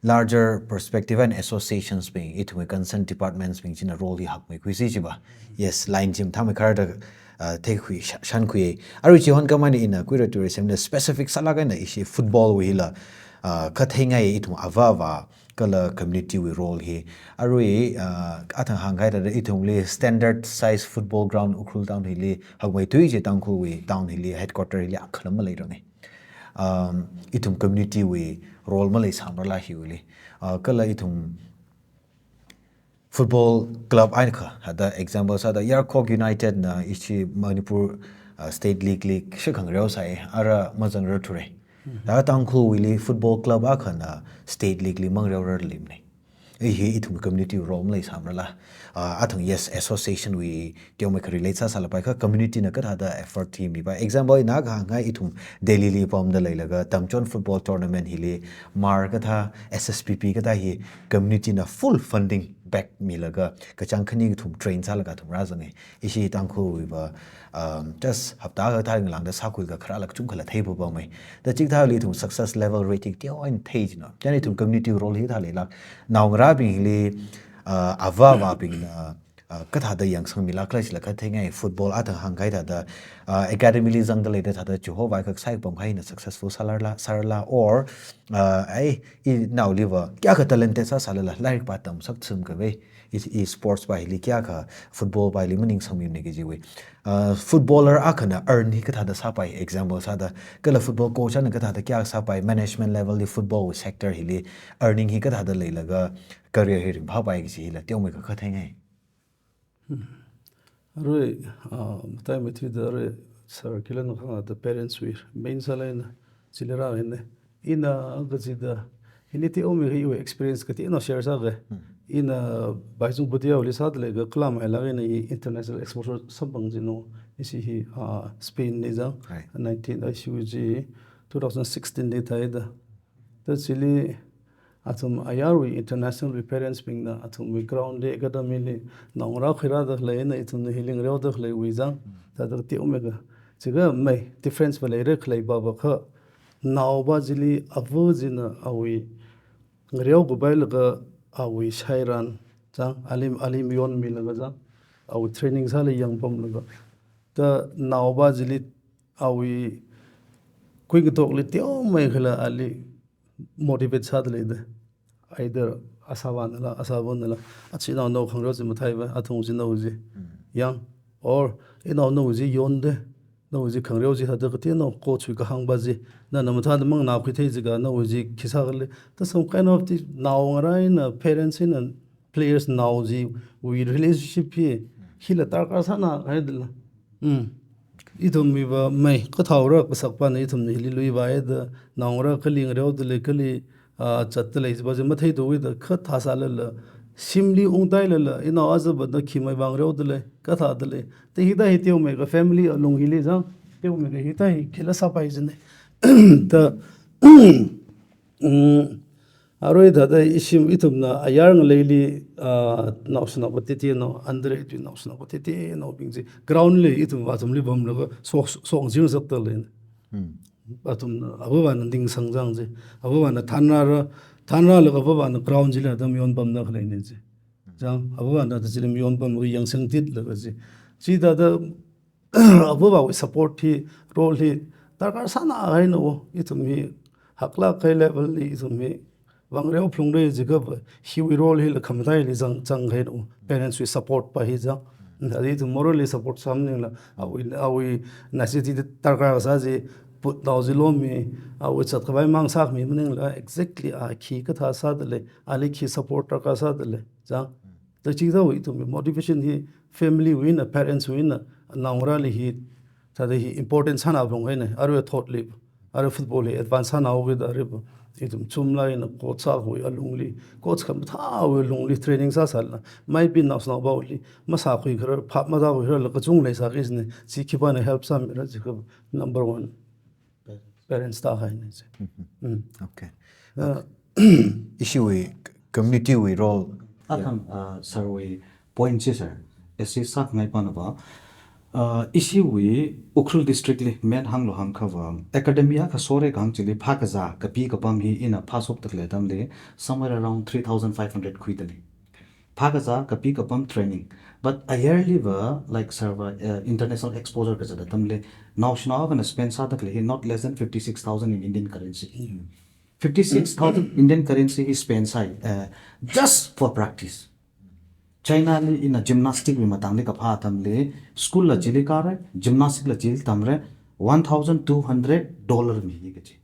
larger perspective and associations bing, ithumwui concerned departments bing china role hi hakmeikhuisi chiva. Yes, line chi mathāmeikha rāda, uh, theikhui, sha-, shankhui. Arui chihon khamei ina kuira tourism da specific sālaga ina ishi football wui hila, ah, khatheingai ithum avāva kala community wui role hi. Arui, ah, athang hāngkahai thāda ithumli standard size football ground Ukhrul town hili hakmeithui chi Tangkhulwui town hili headquarter hili akhala maleiranga. Um, ithum community wui role maleisāmarala hiwuili. Ah, kala ithum football club eina kha, hada example sāda Yarkhok United na ishi Manipur, uh, State League li shakhangreo sāi, ara mazangrarthura. Laga Tangkhulwuili football club akhana State League li mangreo rarlei mana. Ei hi ithum community role maleisāmarala. Uh, athang yes, association wui teomeikha relate sāsālapai kha community na kathāda effort hi mipai. Example ina kahāngngai ithum Delhi li pamda leilaga Tamchon football tournament hili mar kathā S S P P kathā hi community na full funding back milaga kachāng khani ithum train sālaga ithum rāzanga. Ishi Tangkhulwuiva, um, just hapta kathā ngalāngda sākhuilaga kharāla kachungkhala theipapamma. Da chikathāli ithum success level rating teoeina thei jina. Chieina ithum community role hithā leilāk. Naongarābingli, uh, avāvabingna, uh, kathāda yangsangmilākhala chila khatheingai football athang hāngkahai thāda, uh, academy li zangda leida thāda chihovai kha sai pamkahaina successful sālarla, sārala, or, uh, ai, inaoliva kayākha talented sāsālala, lairik pā tamsak chum khavai, i, i sports pa hili kayākha football pa hili maningsangmimana kajiwui. Uh, footballer akhana earn hi kathāda sāpai, example sāda, kala football coach ana kathāda kayākha sāpai, management level li football sector hili earning hi kathāda leilaga career hi ringphāpai kaji hila teomeikha khatheingai. Arui, ah, mataimeithuida arui sir khila nao khangada parents wui main sālaina, chili rāhaina. Ina kachida, hili teomeikha iwui experience kateonao share sāga. Ina Baisungpudiaoli sāda leilaga khalamai lāk eina i international exposure samphang jina. Ishi hi, ah, Spain li zang, Hai. nineteen, ah, ishi chi two thousand sixteen li thaida. Da chili athum ayarwui international wui parents bingna athumwui ground li, academy li naongarā khuirāda khaleina, ithumna hili ngareoda khaleiwui zang, thāda teomeikha. Chikha mai difference va leira khalei papa kha, naopa chili ava china awui ngareo kupailaga awui shairan zang, ali, ali mayonmilaga zang, awui training sāli yangpamlaga. Da naopa chili awui kuingatokli teomeikhala ali motivate sāda leida. Either asāvanala, asāvanala, achi nao nao khangreo chi matheiva, athung chi nao chi yang, or inao nao chi yonda, nao chi khangreo chi hada kateonao coach wui kahāngpa chi, nana mathāda mang nao khuithei jiakha nao chi khi sākhala. Da some kind of the naongarā eina parents eina players nao chiwui relationship hi, hila darkar sānāhaidala. Mm. Ithum miva mai, kathāora kasakpana ithumna hili luivaida, naongarā kali ngareoda lei, kali, ah, zatda lei, chipa chi matheithuwuida, kathā sālala, shimli ungtailala, inao azaba da khi mai vāngareoda lei, kathāda lei. Da hithā hi teomeikha family alung hili zang, teomeikha hithā hi khila sāpai jina. Da, mm, arui thāda ishi ithumna ayar ngaleili, ah, naoshinao kateonao, under eighteen naoshinao kateonaobing chi ground li ithum athumli pamlaga sok, sok jing sakta lei. Hmm. Athumna, avāvana ningsang zang chi, avāvana thanrāra, thanrālaga avāvana ground chili atam yonpamda khaleina chi. Zang, avāvana da chili yonpamlaga yangsangtitlaga chi. Chithāda avāvawui support hi, role hi darkar sānāhaina o, ithum hi haklāk kahai level li ithum hi vāngareo phalungra jiakha hiwui role hila khamataili zang, zanghaina o, parents wui support pa hi zang. Adi ithum morally support sā maningla, awui, awui necessity darkar sā chi, put nao chi lomi, awui zatkhavai mang sākhami maningla, exactly a khi kathā sāda lei, ali khi support darkar sāda lei, zang. Da chithāwui ithumwui motivation hi family wui eina, parents wui eina, naongarāli hi, thāda hi important sānā phalunghaina, arui thotli, arui football hi advance sānāhaokida aruiva, ithum chumlāk eina coach sākhui alungli, coach khamathāwui alungli training sāsālala, maybe naoshinaopaoli, masākhui kharar, phap matākhui khararla kachung leisā kajina, chi khipāna help sāmira jiakha number one. Parents tāhaina chi. Mm. Okay. Uh, ishiwui community wui role. Athang, uh, sir wui point chi sir. Esi sākhangai panava. Uh, ishiwui Ukhrul district li main hānglu hāngkhava. Academy akha sore kahāng chili phākazā kapi kapam hi ina phāshokda khalei atamli somewhere around three thousand five hundred khuida lei. Phākazā kapi kapam training. But ayarliva, like sir va, uh, international exposure kazat atamli, naoshinao akhana spend sāda khalei hi not less than fifty-six thousand in Indian currency. Mm. fifty six thousand Indian currency hi spend sāi, uh, just for practice. China li ina gymnastic wui matangli kaphā atamli, school la chili kāra, gymnastic la chili tamra, one thousand two hundred dollar mi hi kachi.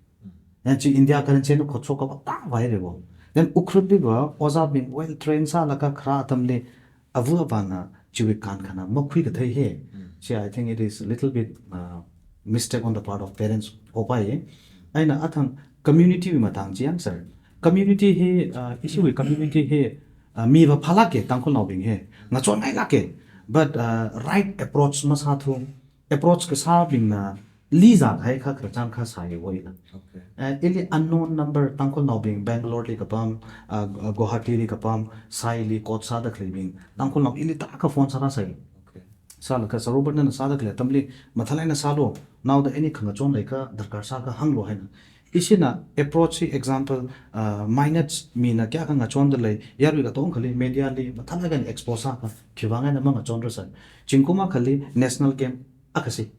Yan chi India currency na khotso kava tangvai re bo. Then Ukhrul li va, ojābing well trained sālaga kharā atamli, ava avāna chiwui kankhana makhui kathei hi. Chi, I think it is a little bit, uh, mistake on the part of parents. Hopai. Eina athang community wui matang chi yang sir. Community hi, uh, ishiwui community hi, uh, mi va phālāka Tangkhulnaobing hi. Ngachon ngailāka. But, uh, right approach masāthu. Approach kasābingna li zākahai kha khararchan kha sāi voila. Okay. Eh, ili unknown number Tangkhulnaobing Bangalore li kapam, uh, Guwahati li kapam, Sai li coach sāda khaleibing. Tangkhulnao ili tarākha phone sārāsai. Okay. Sālaga Sir Robert nana sāda khalei atamli, mathālāk eina sālu, naoda any khangachon leikha darkar sākha hānglu haina. Ishina approach hi example, uh, minute mina kayākha ngachonda lei, yarui katongkhali media li, mathālāk eina expose sākha, khiwui vang eina mangachonrasai. Zingkum akhali national game akhasi.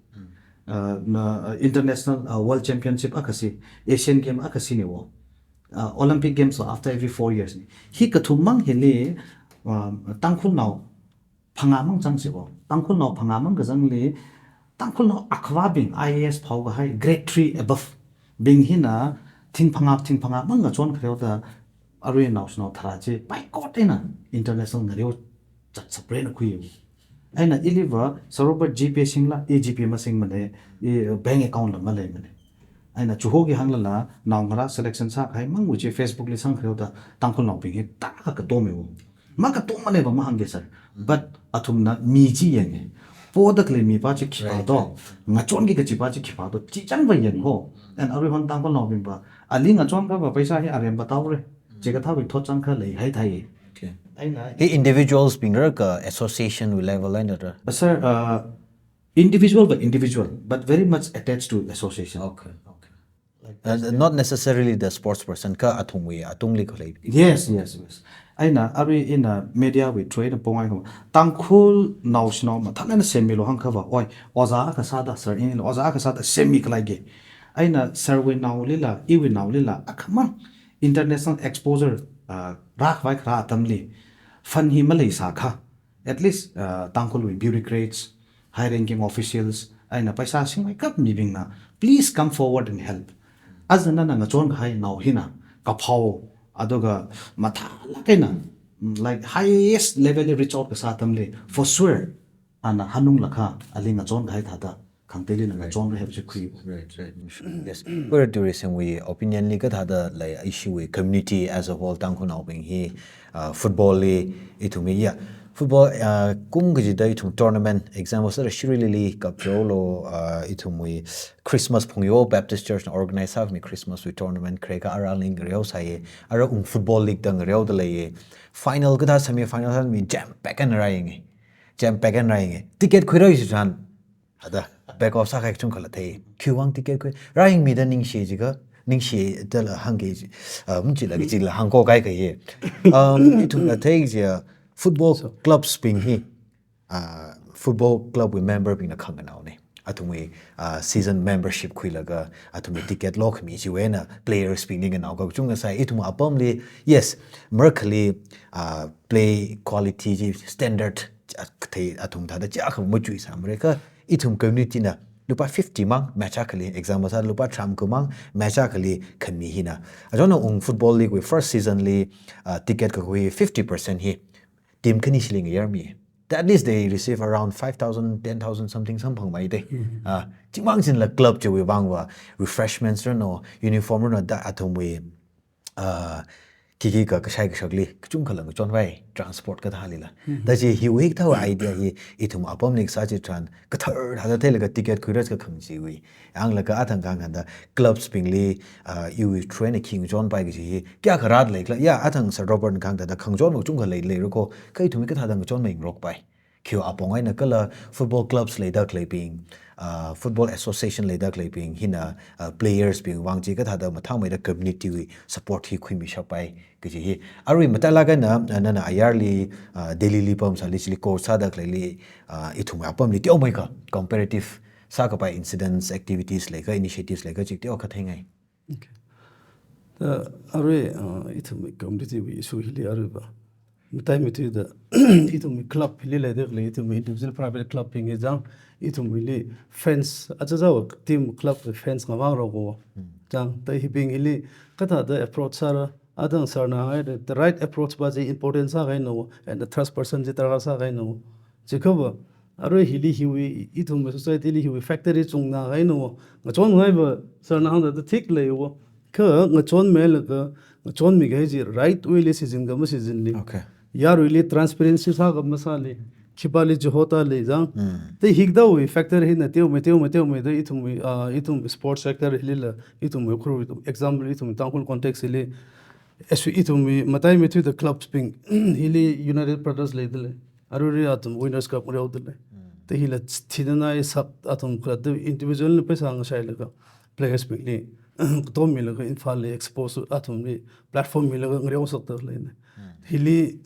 Uh, na, uh, international, uh, world championship akhasi, Asian game akhasi ni wo. Uh, Olympic games la after every four years ni. Hi kathum mang hili, um, Tangkhulnao phangā mang zangsi wo. Tangkhulnao phangā mang kazangli, Tangkhulnao akhavābing I A S phao kahai grade three above bing hina thing phangā, thing phangā mang ngachon khareo da arui naoshinao tharā chi, by God eina international ngareo chat separate na khui. Eina ili va, Sir Robert G P singla, i G P masingmana, i bank account la maleimana. Eina chuho ki hānglala, naongarā selection sākahai mang wuchi Facebook li sangkhareo da, Tangkhulnaobing hi tarākha katom mi wo. Makatom mana va mahāngki sir. But athumna mi chi yanga. Poda khalei mi pa chi khipā do. Right, right. Ngachonki kachi pa chi khipā do. Chi chang va yang ho. And aruihon Tangkhulnaobing pa, ali ngachon kha va paisa hi arem va taore. Chikathāwui thotchāng kha leihai thai. Okay. Eina hi individuals bing ra ka association wui level einara? Sir, uh, individual va individual, but very much attached to association. Okay, okay. Like, uh, not necessarily the sports person, kha athumwui atungli khalei. Yes, yes, yes. Eina arui ina media wui through eina pongai kha, Tangkhulnao shinao mathālāk eina semmilu hāngkha va, oi, ojā akha sāda, sir, ina ojā akha sāda semmi khalei ki. Eina sir wui naolila, iwui naolila, akhamang international exposure, uh, rākhavai kharā atamli, fund hi maleisākha, at least, uh, Tangkhulwui bureaucrats, high ranking officials, eina paisa singmeikap mibingna, please come forward and help. Aja nana ngachon kahai nao hina, kaphao, aduga mathālāk eina, mm, like, highest level li reach out kasā atamli, for sure, ana hanunglakha, ali ngachon kahai thāda, khangateili na ngachonra haipa chi khui. Right, right. Yes. Kha tourism wui opinion li kathāda lei, ishiwui community as a whole Tangkhulnaobing hi, uh, football li ithum hi, yeah. Football, uh, kum kachida ithum tournament, example sāda Shirui Lily Cup jolo, uh, ithumwui Christmas Phungyo Baptist Church na organize sāmi Christmas wui tournament, khareka ara ling ngareo sāya, ara ung Football League da ngareoda leiya. Final kathā semi final sāmi jam pack eina rāyanga. Jam pack eina rāyanga. Ticket khuira ishi tharan. Ada, back off sākahai kachungkhala thei. Khiwui vang ticket khui. Rāyangmida ningshi jiakha, ningshi dala hāngki ji, ah, machila kajila hāngko kai kai ye. Um, ithumna thei ji, ah, football clubs bing hi, ah, football club wui member bingna khanganaona. Athumwui, ah, season membership khuilaga, athumwui ticket lokhami chiwui eina players bingli nganao kachungkha sai. Ithum apamli, yes, marakhali, ah, play quality ji standard, ah, kathei athum thāda chiakha machui sāmara kha, ithum community na lupā fifty mang match akhali, example sā lupā tharākha mang match akhali khami hina. Ajona ung Football League wui first season li, ah, ticket kakhui fifty percent hi team khani shilling a year mi. At least they receive around five thousand, ten thousand something samphangmei de. Ah, chimang chinla club chiwui vang va refreshments rano, uniform rano da athumwui ah, khikha kashai kashakli, kachungkhala ngachonvai, transport kathālila. Da chi hiwui kathā idea hi, ithum apamli kasā chitharan, kathar thāda theilaga ticket khuira kakhang chiwui. Yanglaga athang khangathāda clubs bingli, ah, iwui through eina khi ngachonpai kaji hi, kayākha rāda leikhala, ya, athang Sir Robert na khangathāda khangachon kachungkha lei, leirako, kha ithum kathāda ngachonmei ngarokpai. Khiwui apong eina kala football clubs leida khaleibing, ah, football association leida khaleibing, hina, ah, players bing vang chi kathāda mathāmeida community wui support hi khuimishappai kaji hi. Arui matailāk eina, ah, nana ayarli, ah, Delhi li pamsāli chili coach sāda khaleili, ah, ithum apamli teomeikha comparative sākapai incidents, activities leikha, initiatives leikha chi teokha theingai. Okay. Uh, arui, uh, ithumwui community wui issue hili aruiva. Matai mithuida, ithumwui club hili leida khalei, ithumwui individual private club bing hi jang, ithumwuili fans, achachawa team club wui fans ngavang roko. Jang, tai hibing hili, kathāda approach sāra, adang sir na hai, the right approach pa chi important sākahaina, and the trust person chi darkar sākahaina. Chikhava, arui hili hiwui, ithumwui society li hiwui factor hi chungna kahaina, ngachon ngaiva, sir na hāngda thik leiya. Kha ngachonmilaga, ngachonmi kahai chi right way li sizin ka masizin li. Okay. Yaruili transparency sā ka masāli. Khipāli chihota lei jang. Te hikdawui factor hina teomei, teomei, teomei da ithumwui, ah, ithum sports sector hilila, ithumwui khur, example, ithum Tangkhul context hili. As we ithumwui matai mithuida clubs bing, hili United Brothers leida lei. Arui athum Winners' Cup ngareoda lei. Te hila thinanai sak athum kala te individual na paisa ngashailaga players bingli, katommilaga Imphal li expose athumli platform milaga ngareo sakda leina. Hili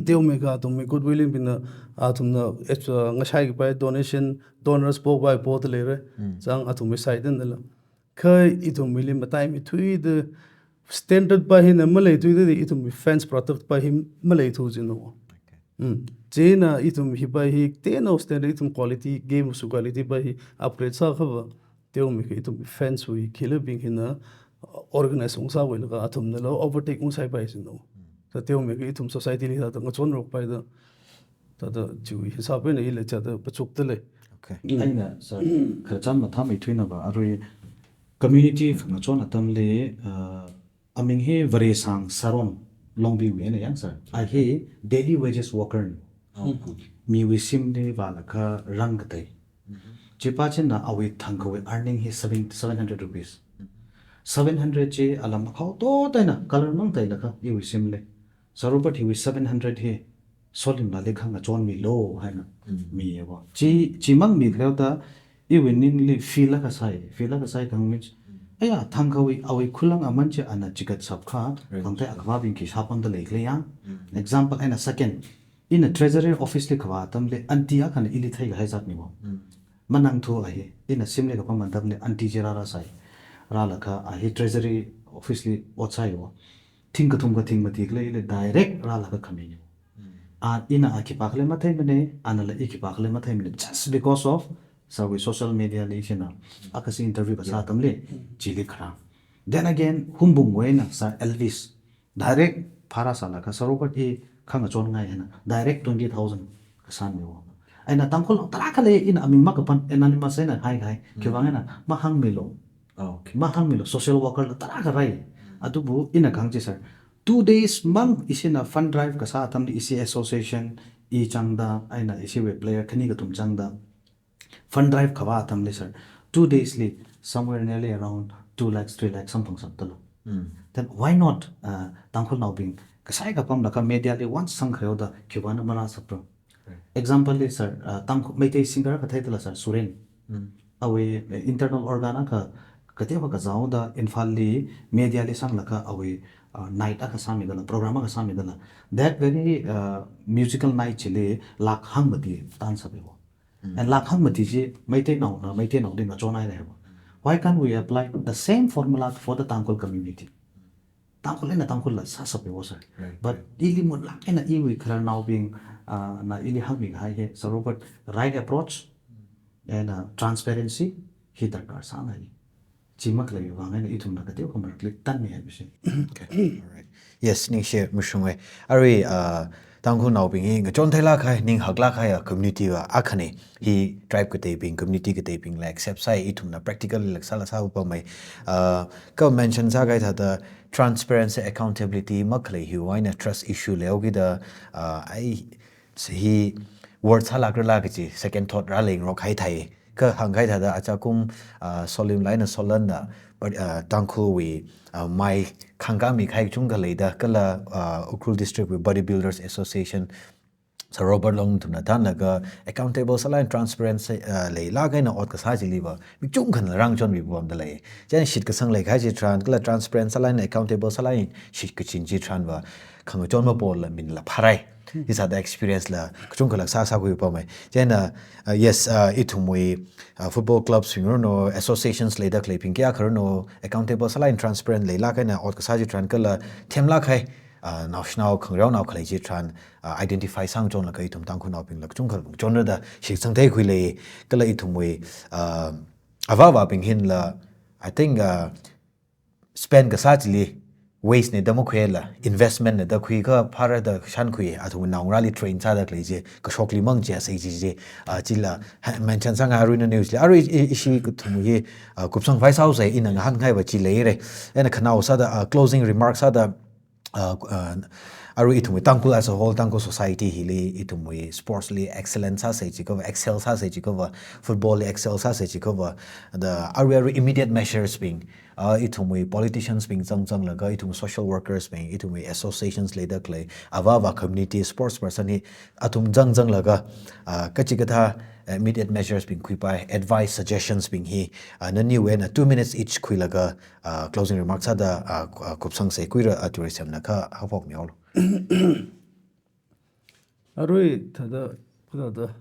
teomei ka athumwui goodwill bingna athumna, eh, ngashai kapai donation, donors po bai po da leira. Jang athumwui side na la. Kha ithumwuili matai mithuida standard pa hina maleithuida ithumwui fans product pa hi maleithu jino. Mm. Chieina ithum hi pa hi teno standard ithum quality, game su quality pa hi upgrade sākhava, teomei ka ithum fans wui khila bing hina, uh, organize ungsāwui laga athumna la overtake ungsai pa hi sino. Sa teomei ka ithum society li thāda ngachon rok pa hi da, thāda chiwui hisab eina ila chāda pachukda lei. Okay. Eina, sir, khararchan mathāmeithuina va, arui community ngachon atamli, uh, aming hi Varesang Saron Longbiwui eina yang, sir. A hi daily wages worker ni. Oh. Miwui shimli vālaga rang katei. Chipa china awui thangkhawui earning hi seven, seven hundred rupees. Seven hundred chi alam akhao totaina, color mang teilaga iwui shimli. Sir Robert hiwui seven hundred hi Solimlali khangachon milo haina miya va. Chi, chimang mikhaleo da, iwui ningli feel akha sai, feel akha sai kang means, aya, thangkhawui, awui khulang aman chi ana chigat sap kha, right, kangtai akhavabing khi shapamda leikhala yang. Example, eina second, ina treasury office li kavā atamli, aunty akhana ili theikahai zatni va. Manangthu a hi, ina shimli kapam atamli, aunty chi rāra sai. Rālaga a hi treasury office li ot sai va. Thing kathum kathing mathikhala ili direct rālaga khamini va. A, ina a khipākhala matheimana, anala i khipākhala matheimana, just because of sir wui social media li shina, akha si interview kasā atamli, chili kharang. Then again, Humbungwui eina Sir Elvis, direct phara sālaga Sir Robert i khangachon ngai hina, direct twenty thousand kasān mi va. Eina Tangkhulnao tarākha lei, ina aming makapan, anonymous eina haikahai, khivang eina mahāngmilo. Okay. Mahāngmilo, social worker la tarākha rai. Adubu ina kang chi, sir, two days mang ishina fund drive kasā atamli ishi association i changda, eina ishiwui player khani kathum changda fund drive kavā atamli, sir, two days li somewhere nearly around two lakhs, three lakhs samphang sap talo. Then why not, uh, Tangkhulnaobing kasai kapamlaga media li once sangkhareo da khivana marāsapra? Right. Example li, sir, uh, Tangkhul Meitei singer kathei tala, sir, Suren. Awui, uh, internal organ akha kateokha kazāoda Imphal li media li sanglaga awui, uh, night akha sāmidala, program akha sāmidala. That very, uh, musical night chili lakh hangmati tan sape va. And lakh hangmati chi Meiteinaona, Meiteinaoli ngachon haira va. Why can't we apply the same formula for the Tangkhul community? Tangkhul eina Tangkhulla sāsape va, sir. Right, right. But ili mun lak eina iwui khararnaobing, ah, na ili hāngmi kahai hi, Sir Robert, right approach and, uh, transparency hi darkar sāngai. Chi makhaleiwui vang eina ithumna kateokha marakli tanmi haipashi. Okay, all right. Yes, ningshi mashunga. Arui, uh, Tangkhulnaobing hi ngachon theilak kahai, ning haklak kahai a community va akhana. Hi tribe kateibing, community kateibingla accept sai, ithumna practical li laksāla sāpamei. Uh, ka mention sākahai thāda transparency, accountability makhalei hiwui eina trust issue leokida, uh, ai, hi word sālakrala kachi second thought rāleingarok kahai thai. Ka hāngkahai thāda achakum, ah, Solimla eina Solanna, but, ah, Tangkhulwui, ah, mai khangkāmi kahai chungkha leida, kala, ah, Ukhrul District wui Bodybuilders Association, Sir Robert Longthumna tanlaga accountable sālāk eina transparent sā, ah, leilāk eina ot kasā chili va, mi chungkhana rāngachonmi pamda lei. Chieina shitkasang leikahai chitharan, kala transparent sālāk eina accountable sālāk eina shitkachin chitharan va, khangachon mapola minla phārai. Hi sāda experience la kachungkhala sā sākhui pamei. Chieina, uh, yes, uh, ithumwui, uh, football clubs bing ranu, associations leida khaleibing kayākha ranu, accountable sālāk eina transparent leilāk eina ot kasā chitharan kala themlāk kahai, uh, naoshinao khangareonao khalei chitharan, uh, identify sāngachonlaga ithum Tangkhulnaobingla kachungkha chonrada shitsang theikhuilei, kala ithumwui, uh, avāva̱bing hinla, I think, uh, spend kasā chili waste na da makhuila, investment na da khuikha phāra da shānkhui, athum naongarāli train sāda khalei chi, kashokli mang chi, asei chi chi, ah, chila, ha, mention sāngai arui na news li, arui i, i, ishi kathum hi, ah, kupsang phai sāusai, ina ngahānngai va chi leira. Eina khanao sāda, ah, closing remark sāda, ah, ah, arui ithumwui Tangkhul as a whole, Tangkhul society hili, ithumwui sports li excellence sāsei chiakha va, excel sāsei chiakha va, football li excel sāsei chiakha va, da arui arui immediate measures bing, ah, ithumwui politicians bing zangzanglaga, ithumwui social workers bing, ithumwui associations leida khalei, avāva̱ community sports person hi, athum zangzanglaga, ah, kachikathā, eh, immediate measures bing khuipai, advice, suggestions bing hi, ah, naniwui eina two minutes each khuilaga, ah, closing remarks sāda, ah, ku-, ah, kupsang seikhuira, ah, tourism na kha haphok mihaolu. Arui thāda, thāda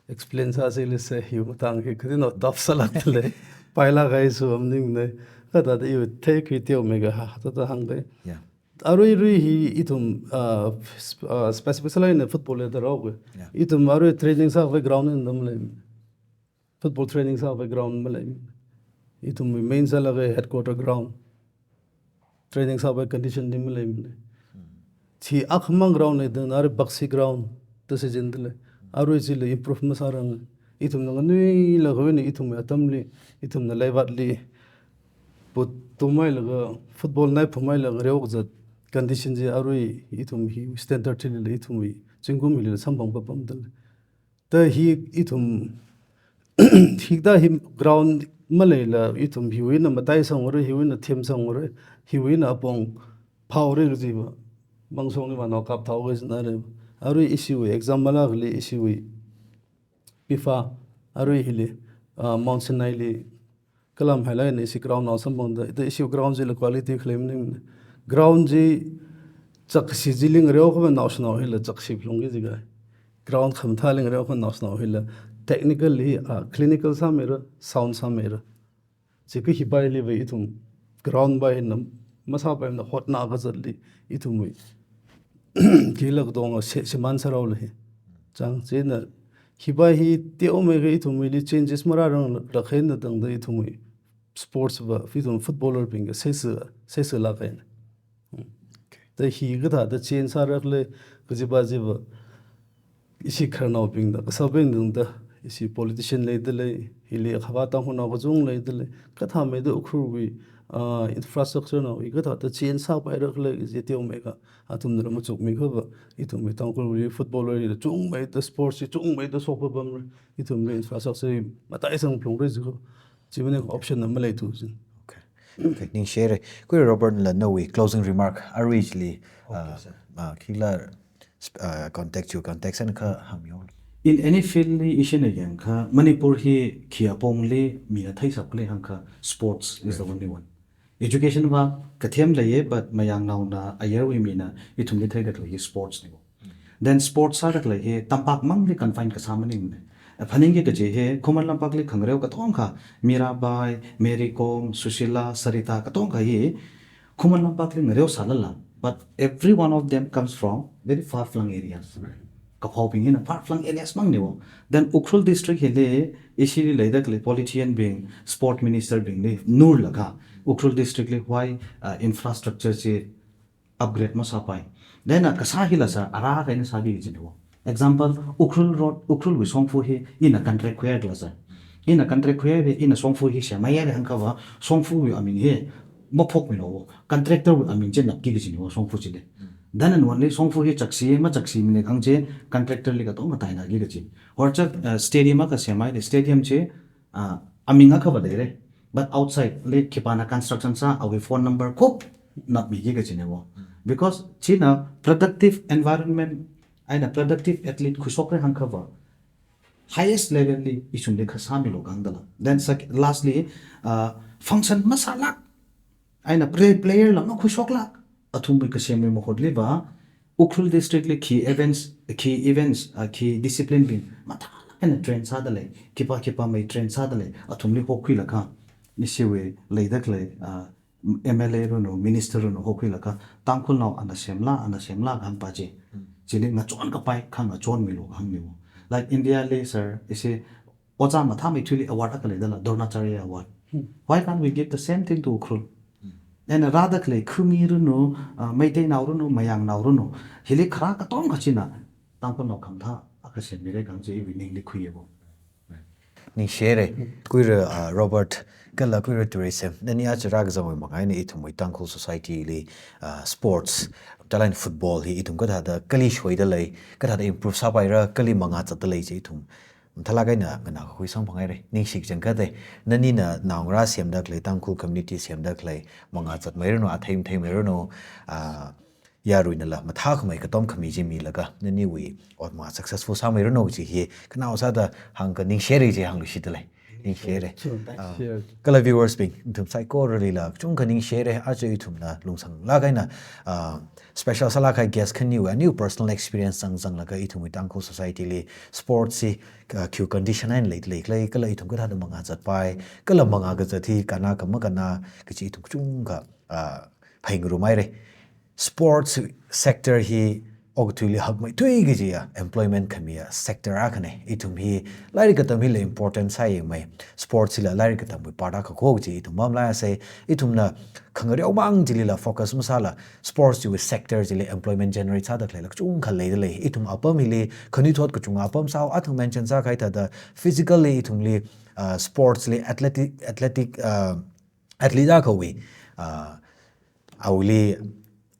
explain sāsei lise hiwui matang hi, kadi no dap sālāk lei, pailāk kahai su am ning ne, kathāda iwui theikhui teomeikha, ha, thāda hāngdei. Yeah. Arui rui hi ithum, uh, sp-, uh, specific sālāk eina football li da rao kwe. Yeah. Ithum arui training sākhavai ground eina da malei. Football training sākhavai ground malei. Ithum main sālaga headquarter ground. Training sākhavai condition li malei, malei. Hmm. Chi akhamang ground leida, arui boxy ground, da sāchindalei. Arui chili improve masārang. Ithumna nganuilakha wui eina ithumwui atamli, ithumna leivātli, put tumhailaga, football nai phumhailaga reo kazat condition chi arui ithum hi standard chilila ithumwui zingkum hilila samphang papamdalei. Da hi ithum, hithāda hi ground maleila ithum hiwui eina mataisang ora, hiwui eina themsang ora, hiwui eina apong phao ora kaji va, mangsong li va nao kap thao kajina re. Arui ishiwui exam malākli ishiwui FIFA, arui hili, ah, Mount Sinai li, kalam hailāk eina ishi ground nao samphangda, ita ishi ground chila quality khalei maning. Ground chi chakshi chili ngareo kha va naoshinao hila chakshi phalungki jiakha. Ground khamathāli ngareo kha naoshinao hila technically, ah, clinical sāmeira, sound sāmeira. Chiakha hipaili va ithum ground va hina masāpaimana hotna kazatli ithumwui kila katonga se-, shimān sāraolei. Chang, chieina hipa hi teomeikha ithumwuili changes marāranglakha eina tangda ithumwui sports va, ithum footballer bingkha seisā, seisālāk eina. Okay. Da hi kathāda change sāra khala kajipa chiva, ishi khararnaobingna, kasābing tangda, ishi politician leidalei, hili akhavā Tangkhulnao kachung leidalei, kathāmeida Ukhrulwui, ah, infrastructure nao hi kathāda change sāpaira khala kaji teomeikha, athumnala machukmikha va, ithumwui Tangkhulwui footballer hila chungmeida, sports hi chungmeida shok papamra, ithumwui infrastructure hi mataisang phalungra jiakha, chi maning option na maleithu jin. Okay. Okay, ningshi haira. Khuira Robert la nawui closing remark arui chili, okay, ah, sir, ah, khila sp-, uh, context, your context eina kha hāngmilu. In any field li ishina yangakha, Manipur hi khi apongli mina theishap khalei hāngakha, sports is the, right, only one. Education va kathem leiya, but mayangnaona ayarwui mina ithumli theida khalei hi sports niwo. Mm. Then sports sāda khalei hi tampakmangli confine kasā maningmana. Phaningki kaji hi, Khuman Lampakli khangareo katongkha, Mirabai, Mary Kom, Sushila, Sarita, katongkha hi, Khuman Lampakli ngareo sālala, but every one of them comes from very far-flung areas. Right. Kaphaobing hina far-flung areas mang niwo. Then Ukhrul district hili, ishili leida khalei politician bing, sport minister bingli nurlaga, Ukhrul district li why, uh, infrastructure chi upgrade masāpai. Then, uh, kasā hila sir, arā kaina sāki kaji niwo. Example, Ukhrul Road, Ukhrulwui shongfa hi ina contract khuihaira sir. Ina contract khuihaira, ina shongfa hi semhaira hāngakha va, shongfawui aming hi maphokmilu. Contractor wui aming chi napki kaji niwo shongfa chili. Then and only shongfa hi chakshi, machakshi mina khangachei, contractor li katonga tainaki kaji. Or chak, uh, stadium akha semhaira, stadium chi, ah, aming akha va leira. But outside li khipāna construction sā, awui phone number khup napmiki kaji niwo. Because china productive environment, eina productive athlete khuishokra hāngakha va, highest level li ithumli kha sāmilu kahāng dala. Then sec-, lastly, ah, function masālāk, eina play-, player la makhuishoklāk, athumwui kasemwui mahutli va, Ukhrul district li khi events, khi events, ah, khi discipline bing mathālāk eina train sādalei, khipā khipā mei train sādalei, athumli hokhuilaga, nishiwui leidakhalei, ah, M L A ranu, minister ranu hokhuilaga, Tangkhulnao ana semla, ana semla kahāng pa chi. Chili ngachon kapai, khangachon milu kahāng milu. Like India li, sir, ishi ojā mathāmeithuili award akha leidala, Dronacharya Award. Why can't we give the same thing to Ukhrul? Eina rādakhalei khumi ranu, ah, Meiteinao ranu, Mayangnao ranu, hili kharā katonga china Tangkhulnao khamathā akha semmira kahāng chi iwui ningli khuiya bo. Ningshire, kuira, ah, Robert, kala kuira Tourism. Nani aja rākazangwui manga eina ithumwui Tangkhul society li, ah, sports, talent football hi ithum kathāda kali shoidalei, kathāda improve sāpaira, kali mangā zatdalei chi ithum mathālāk eina nganākhui samphanghaire. Ningshi kachangkhatte, nanina naongarā semdakhalei, Tangkhul community semdakhalei, mangā zatmeiranu, athei matheimeiranu, ah, yaruinala mathākhamei katom khami chi milaga, naniwui ot mangā successful sāmeiranu chi hi, khanao sāda hāngka ningshire chi hāngluishitdalei. Ningshire. Sure, thanks. Ah, Sure. Kala viewers bing, nathum saikoralila kachungkha ningshire, aja ithumna lungsanglāk eina, ah, special sālāk kahai guest khaniwui aniu personal experience zangzanglaga ithumwui Tangkhul society li sports hi, ah, khi condition eina leidaleikhala, kala ithum kathāda mangā zatpai, kala mangā kazat hi kannā kha makannā kachi ithum kachungkha, ah, phāngarumhaire. Sports sector hi okathuili hakmeithui kajiya employment khamiya sector akhane. Ithum hi lairik katam hila important sāyangmei. Sports hila lairik katamwui part akha kho kaji ithum mamlaise. Ithumna khangareo mang chilila focus masāla, sports chiwui sector chili employment generate sādakhalei lāk kachungkha leidalei. Ithum apam hili khanuithot kachunga apam sāhao, athang mention sākahai thāda physically ithumli, ah, sports li athletic, athletic, ah, athlete akhawui, ah, awuili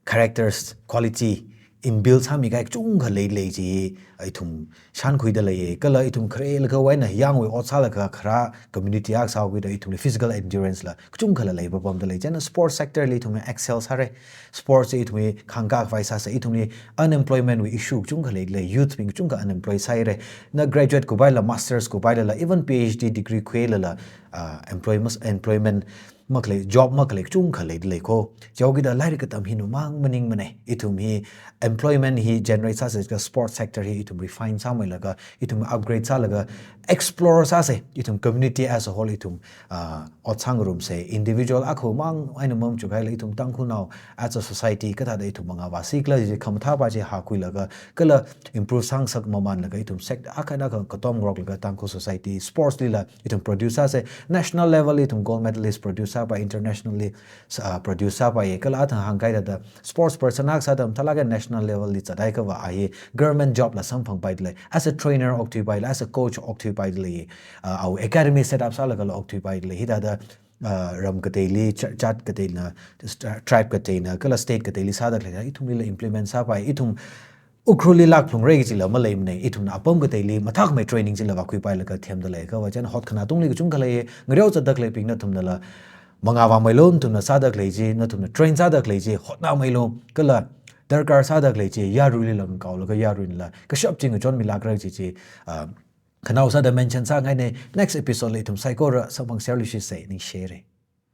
characters, quality, inbuilt sāmikahai kachungkha leilei chi, ithum shānkhuidalei, kala ithum kharelakhawui eina yangwui ot sālaga kharā community akha sākhuida ithumli physical endurance la kachungkhala leipapamdalei. Chieina sports sector li ithumna excel sāre, sports li ithumwui khangkā khavai sāsa, ithumli unemployment wui issue kachungkha leilei, youth bing kachungkha unemployed sāhaire. Na graduate kupaila, masters kupailala, even P H D degree khuilala, ah, employment, employment makhalei, job makhalei kachungkha leidalei kho. Chihaokida lairik katam hi numang maningmane. Ithum hi employment hi generate sāsa, ka sports sector hi ithum refine sāmeilaga, ithum upgrade sālaga, explore sāsa, ithum community as a whole ithum, ah, ot sāngarumsa, individual akhamang eina mamachukhaila ithum Tangkhulnao as a society kathāda ithum mangā vāsikhala chi khamathā pa chi hakhuilaga, kala improve sāngasak mamanlaga ithum sect akha eina akha katom ngaroklaga Tangkhul society sports lila ithum produce sāsa, national level li ithum gold medalist produce sāpai, internationally, ah, produce sāpaiya, kala athang hāngkahai thāda sports person akha sāda mathālāk eina national level li zathaiakhava a hi government job la samphangpaidalei, as a trainer okthuipaidalei, as a coach okthuipaidalei, ah, awui academy set up sālagala okthuipaidalei, hithāda, ah, ram kateili, cha-, jat kateina, stra-, tribe kateina, kala state kateili sādakhalei, ithumlila implement sāpai, ithum Ukhrulli lākphalungra kajila maleimane, ithumna apam kateili mathākhamei training chila vākhuipailaga themdalei, kha va chieina hotkhana tungli kachungkha lei, ngareo zatdakhaleibing nathumnala mangā vāmeilu, nathumna sādakhalei chi, nathumna train sādakhalei chi hotnameilu, kala darkar sādakhalei chi yaruilila ngakaolaga yaruinala kashap chi ngachonmilākra kaji chi, ah, khanao sāda mention sāngaine. Next episode li ithum saikora samphangserluishitsa, ningshire.